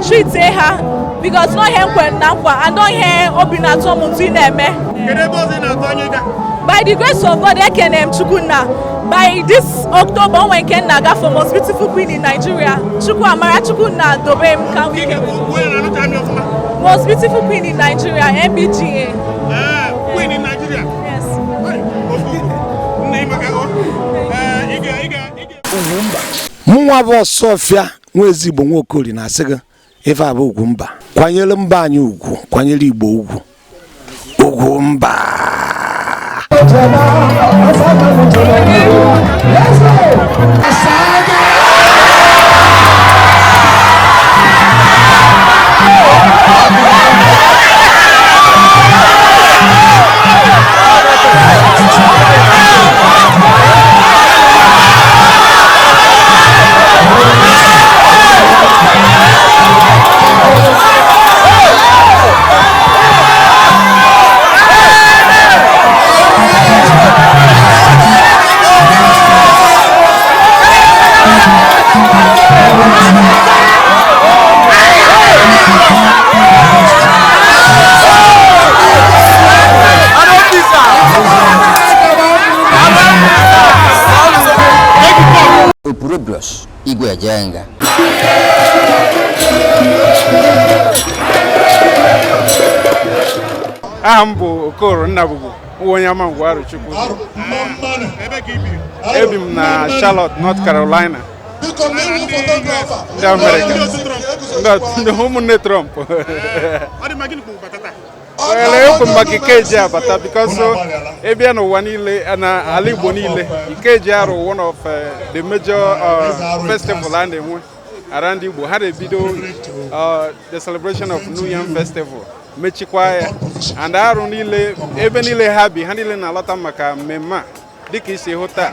treat ha because no ihe nkwe na nkwa and no ihe obi na-atọ m ụtọ ị na-eme. Kedu ebe ọzọ ị na-atụ anya ịga? By the grace of God, ekene m Chukwu nna. By this October, onwe nke nna aga for most beautiful queen in Nigeria. Chukwu amara Chukwu nna dobe m ka m. Most beautiful queen in Nigeria, MBGA. Queen in Nigeria? Yes. Mụnwa bụ Ọsọfịa nwa ezigbo Nwaokori na-asị gị ife a bụ Ugwumba. Kwanyere mba anyị ugwu, kwanyere Igbo ugwu. Ugwu. Ugwumba. Opurobios Igwe Ejenga. Aha m bụ Okoro Nnabugu, onye Amangwu Arochukwu. Ebi m na Charlotte, North Carolina. Ndị Amerịka. Ndị ụmụnne Trump. Well, ekwu m maka Ikeji abata because ebe n'ụwa niile na ala Igbo niile, Ikeji Aro one of the major festival a na-enwe around Igbo. Ha na-ebido the celebration of New Yam Festival, mechikwa ya, and arụ niile ebe niile ha bi, ha niile na-alọta maka mmemme a. Dịka isi hụ taa,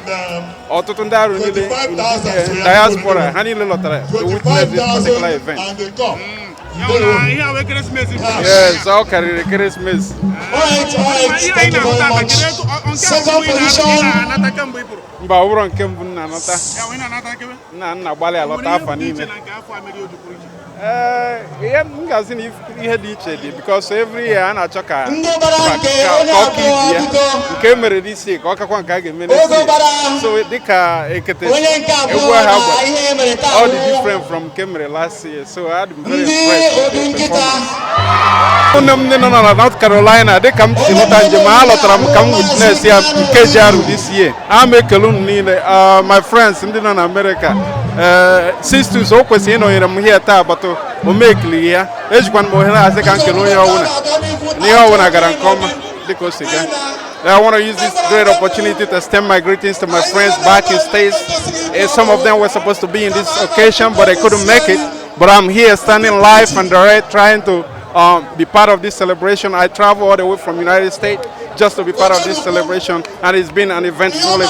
ọtụtụ ndị arụ niile diaspora ha niile lọtara to witness this particular event. Yes, ọ karịrị ekeresimesi. Mba, ọ bụrụ nke mbụ m na-anata. Nna nna gbalị alọta afọ niile. Ee, ihe m ga-asị na ihe dị iche dị because every year a na-achọ ka ọ ka ibi ya nke mere this year ka ọ kakwa nke a ga-eme next year. So dịka ekete egwu ahụ agba, all the different from nke mere last year, so I'm very impressed with the performance. Ụmụnne m ndị nọ na North Carolina, dịka m si lọta njem a lọtara m ka m witness ya Ikeji Aro this year. A m ekele unu niile, my friends ndị nọ na America. Sisters, o kwesịrị ịnọnyere m here taa, but o mekili ya. Ejikwana m ohere asị ka m kele onye ọbụla na ihe ọbụla gara nke ọma dịka o si gaa. I want to use this great opportunity to extend my greetings to my friends back in States. Some of them were supposed to be in this occasion, but they couldn't make it. But I'm here standing live and direct, trying to be part of this celebration. I travel all the way from United States just to be part of this celebration, and it's been an eventful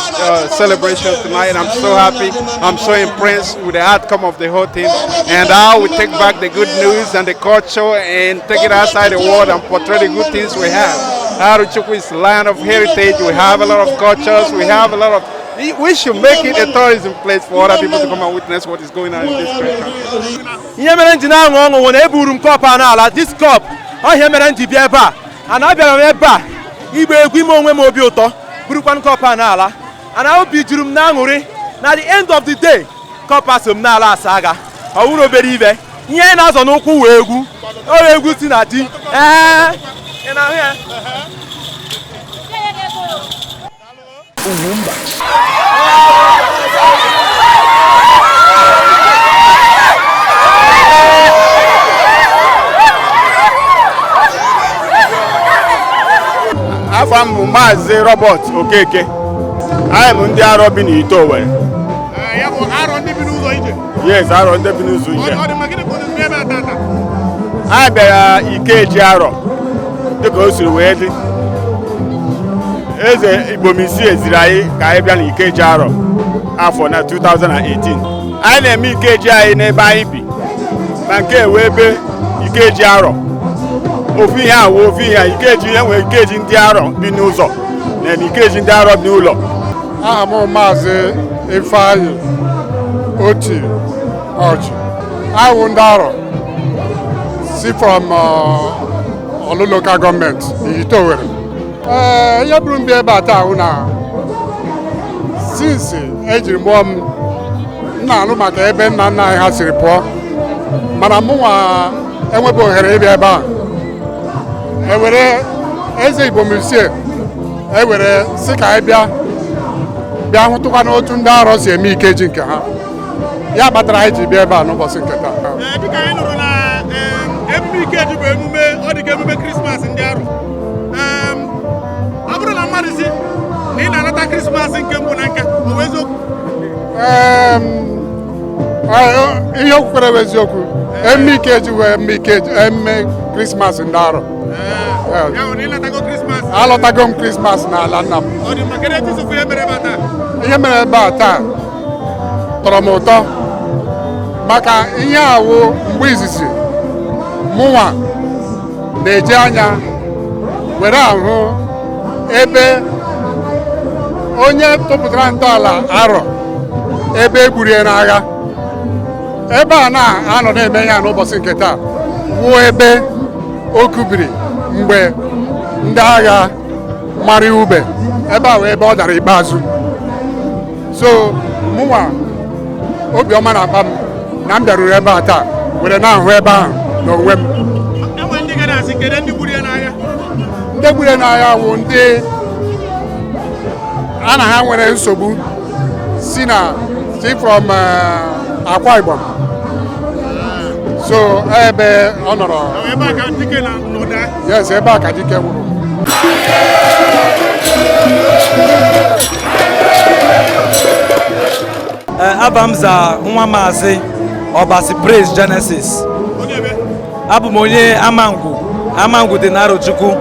celebration tonight. I'm so happy. I'm so impressed with the outcome of the whole thing, and I will take back the good news and the culture and take it outside the world and portray the good things we have. Arochukwu is land of heritage. We have a lot of cultures. We have a lot of. We should make it a tourism place for other people to come and witness what is going on in this great country. Ihe mere m ji na-aṅụ ọṅụ wụ na eburu m cup a n'ala, this cup ọ ihe mere m ji bịa ebe a, ana abịara m ebe a igba egwu ime onwe m obi ụtọ, burukwanụ cup a n'ala, ana obi juru m na-aṅụrị na the end of the day cup a so m n'ala asa aga. Ọ wụrụ obere ibe ihe anyị na-azọ n'ụkwụ wee egwu ọ egwu si na di. Ee, ị na-ahụ ya. Ugwumba. Afọ m bụ Maazị Robert Okeke. Anyị bụ ndị Arọ bi n'Ihite Owerri. Ya bụ Arọ ndị bi n'ụzọ ije. Yes, Arọ ndị bi n'ụzọ ije. Ọ dị mma, gịnị ka unu bịa ebe a tata? Anyị bịara Ikeji Arọ dịka o siri wee dị. Eze Igbomisị eziri anyị ka anyị bịa n'Ikeji Arọ afọ na 2018. Anyị na-eme Ikeji anyị n'ebe anyị bi, ma nke ewe ebe Ikeji Arọ. Ofu ihe a wụ ofu ihe a, Ikeji enwere Ikeji ndị Arọ bi n'ụzọ na Ikeji ndị Arọ bi n'ụlọ. Aha m Maazị Ifeanyị Oti Ọchị. Awụ ndị Arọ si from Orlu Local Government, Ihite Owerri. Ee, ihe buru m bịa ebe a taa hụ na since ejiri mụọ m, m na-anụ maka ebe nna nna anyị ha siri pụọ, mana mụnwa enweghị ohere ịbịa ebe a. Ewere eze Igbomisie ewere si ka anyị bịa bịa hụtụkwa n'otu ndị Arọ si eme Ikeji nke ha. Ya kpatara anyị ji bịa ebe a n'ụbọchị nke taa. Dịka anyị nụrụ na emume Ikeji bụ emume ọ dị ka emume Krismas ndị Arọ. Krismas nke mbụ na nka, ọ bụ eziokwu? Ihe o kwukwere bụ eziokwu. Emme Ikeji wee emme Ikeji, emme Krismas ndị Arọ. Ya bụ na ịlọtago Krismas? Alọtago m Krismas n'ala nna m. Ọ dị mma. Kedu etu isi fụ ihe mere ebe a taa? Ihe mere ebe a taa tọrọ m ụtọ maka ihe awụ mgbe izizi mụnwa na-eji anya were ahụ ebe onye tụpụtara ntọala Arọ ebe e gburu ya n'agha. Ebe a na-anọ na-eme ya n'ụbọchị nke taa wuo ebe o kubiri mgbe ndị agha mara ube ebe a wee ebe ọ dara ikpeazụ. So mụnwa, obiọma na-akpa m na m bịaruru ebe a taa were na-ahụ ebe ahụ n'onwe m. Enwe ndị ga na-asị, kedu ndị gburu ya n'agha? Ndị gburu ya n'agha wụ ndị a na ha nwere nsogbu si na si from Akwa Ibom. So ebe ọ nọrọ. Ebe a ka dike na nọda? Yes, ebe a ka dike nwụrụ. Abamza nwa Maazị Ọbasi Praise Genesis. Abụ m onye Amangwu. Amangwu dị na Arochukwu.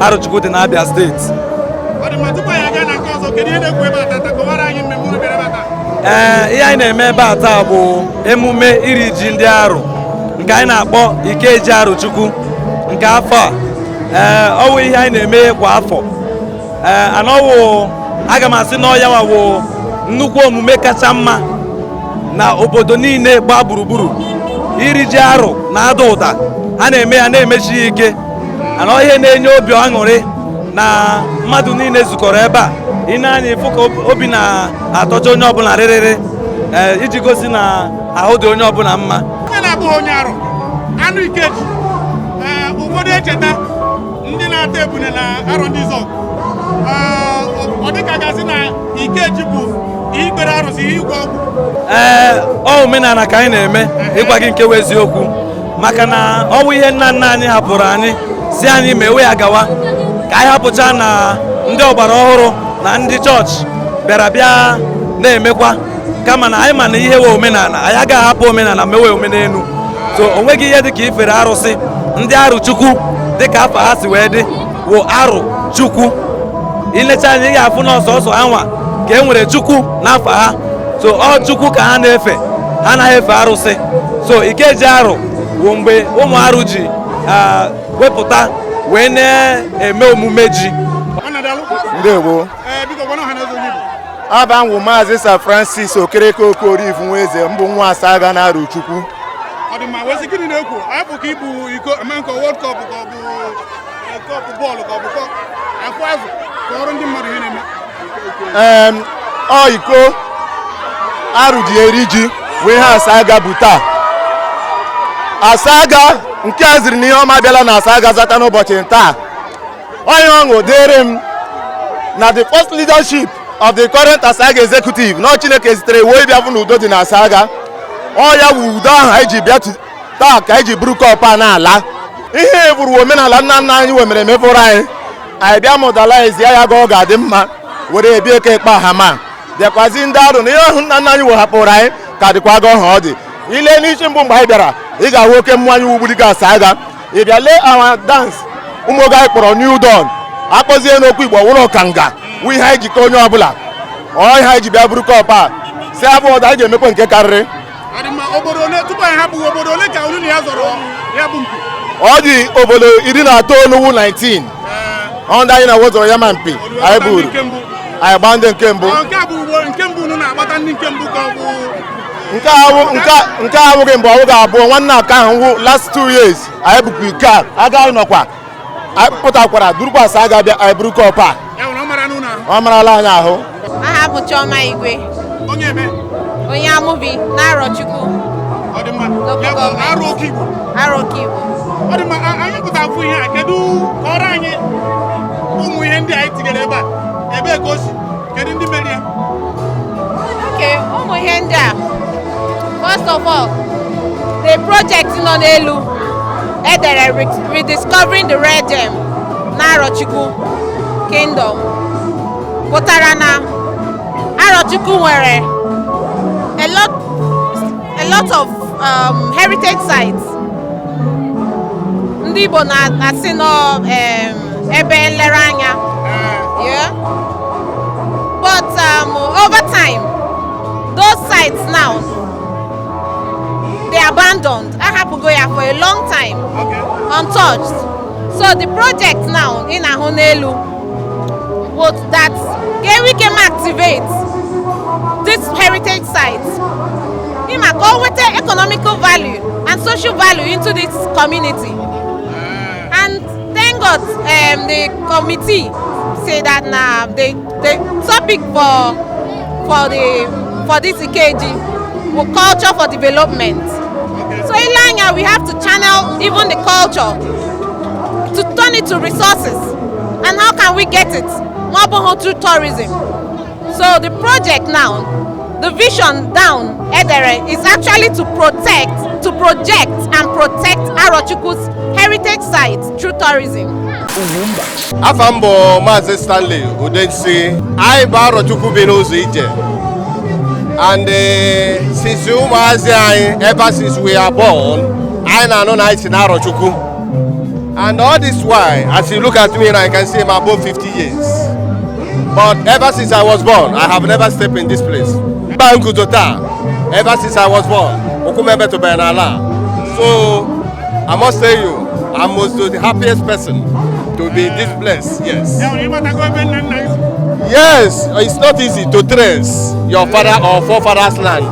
Arochukwu dị na Abia Steeti. Ọ dị mma. Tupu anyị aga na nke ọzọ, kedu ihe na-ekwu ebe a tata? Kọwara anyị mmemme unu bịara ebe a taa. Ee, ihe anyị na-eme ebe a taa bụ emume iri ji ndị Arụ nke anyị na-akpọ Ikeji Arochukwu nke afọ a. Ee, ọ wụ ihe anyị na-eme kwa afọ. Ee, anọwụ aga m asị na ọ yawa wụ nnukwu omume kacha mma na obodo niile gbaa gburugburu. Iri ji Arụ na-ada ụda, a na-eme ya na-emechi ya ike. Ana ihe na-enye obi aṅụrị na mmadụ niile zukọrọ ebe a. Ị na-anya ịfụ ka obi na-atọcha onye ọbụla rịrịrị, ee, iji gosi na ahụ dị onye ọbụla mma. Onye na-abụghị onye Arụ anụ Ikeji, ee, ụfọdụ echeta ndị na-ata ebune na Arọ ndị Izọgụ. Ọ dịka gasị na Ikeji bụ ikpere arụsị, igwe ọgwụ. Ee, ọ omenala ka anyị na-eme, ịgwa gị nke wụ eziokwu, maka na ọ bụ ihe nna nna anyị hapụrụ anyị si anyị mewe ya gawa, ka anyị hapụcha na ndị ọgbara ọhụrụ na ndị chọọchị bịara bịa na-emekwa. Kama na anyị ma na ihe wee omenala, anyị agaghị ahapụ omenala mewe omenelu. So o nweghị ihe dịka ifere arụsị. Ndị Arụ Chukwu, dịka afọ ha si wee dị, wụ Arụ Chukwu. Ilecha anya, ị ga-afụ na ọsọsọ anwa ka e nwere Chukwu n'afọ ha. So ọ Chukwu ka ha na-efe, ha anaghị efe arụsị. So Ikeji Arụ wụ mgbe ụmụ Arụ ji wepụta wee na-eme omume ji. Ndewo. Aba nwụ Maazị Sir Francis Okereke Okorivu Nweze, mbụ nwa Asaga na Arochukwu. Ọ dị mma. Wezi gịnị na-ekwu anyị bụ ka ibu iko eme nke World Cup, ka ọ bụ cup bọọlụ, ka ọ bụ afụ azụ, ka ọrụ ndị mmadụ ihe na-eme? Ọ iko Arụ ji eri ji wee ha Asaga bụ taa. Asaga nke a ziri na ihe ọma abịala na Asaga zata n'ụbọchị taa. Onye ọṅụ dịrị m na the first leadership of the current Asaga executive na Chineke zitere wee bịa fụ na udo dị na Asaga. Ọ ya wụ udo ahụ anyị ji bịa taa ka anyị ji buru cup a n'ala. Ihe bụrụ omenala nna nna anyị wemere emefụrụ anyị, anyị bịa modernize ya ga ọ ga-adị mma were ebi eke kpa ha ma bịakwazi ndị Arụ na ihe ahụ nna nna anyị wehapụrụ anyị ka dịkwa ga ọha ọ dị ile n'isi mbụ. Mgbe anyị bịara, ị ga-ahụ oke mmanya ugburiga Asaga. Ị bịa lee our dance, ụmụ oge anyị kpọrọ New Dawn, akpọzie n'okwu Igbo wụrụ ọkanga, wụ ihe anyị jikọ onye ọbụla. Ọ ihe anyị ji bịa buru cup a si abụ ọdụ anyị ga-emekwa nke karịrị. Ọ dị mma. Obodo ole, tupu anyị hapụ, obodo ole ka unu na ya zọrọ ya bụ mpi? Ọ dị obodo 19 wụ 19 ọ ndị anyị na wozọrọ ya ma mpi anyị buru, anyị gbaa ndị nke mbụ. Nke a bụ ugboro nke mbụ unu na-agbata ndị nke mbụ, ka ọ bụ? Nke a awụghị mbụ, ọwụghị abụọ. Nwanne aka ahụ wụ last 2 years anyị bụkwa ike a agaghị nọkwa, anyị pụtakwara durukwa Asaga bịa, anyị buru cup a. Ya nwere ọ mara n'ụlọ ahụ? Ọ marala anyị ahụ. Aha bụ Chioma Igwe. Onye ebe? Onye Amụbi na Arọchukwu. Ọ dị mma. Ya bụ Arụ Oke Igbo? Arụ Oke Igbo. Ọ dị mma. Anyị pụta afụ ihe a, kedu kọrọ anyị ụmụ ihe ndị anyị tinyere ebe a, ebee ka o si, kedu ndị mere ya? Okay, ụmụ ihe ndị a, first of all, the project nọ n'elu edere "Rediscovering the Red Gem" na Arọchukwu Kingdom. Pụtara na Arochukwu nwere a lot of heritage sites. Ndị Igbo na-asị nọ ebe nlereanya. Yeah. But over time, those sites now, they abandoned. Ahapụgo ya for a long time, untouched. So the project now ị na-ahụ n'elu would that ga-enwe ike ma activate this heritage site. Ịma ka o nweta economical value and social value into this community. And thank God, the committee say that na the topic for this Ikeji will culture for development. So ile anya, we have to channel even the culture to turn it to resources. And how can we get it? Ma ọ bụghị through tourism. So the project now, the vision down edere is actually to protect, to project and protect Arochukwu's heritage sites through tourism. Afa m bụ Maazị Stanley Udensi. Anyị bụ Arọchukwu bi n'ụzọ ije, and since ụmụazị anyị, ever since we are born, anyị na-anụ na anyị si na Arọchukwu. And all this while, as you look at me now, you can see I'm above 50 years, but ever since I was born, I have never stepped in this place. Mba nguzo taa, ever since I was born, ụkwụ m emetụbeghị n'ala a. So I must tell you, I'm most the happiest person to be in this place, yes. Ya nwere ịmatago ebe nna nna gị si. Yes, it's not easy to trace your father or forefathers' land.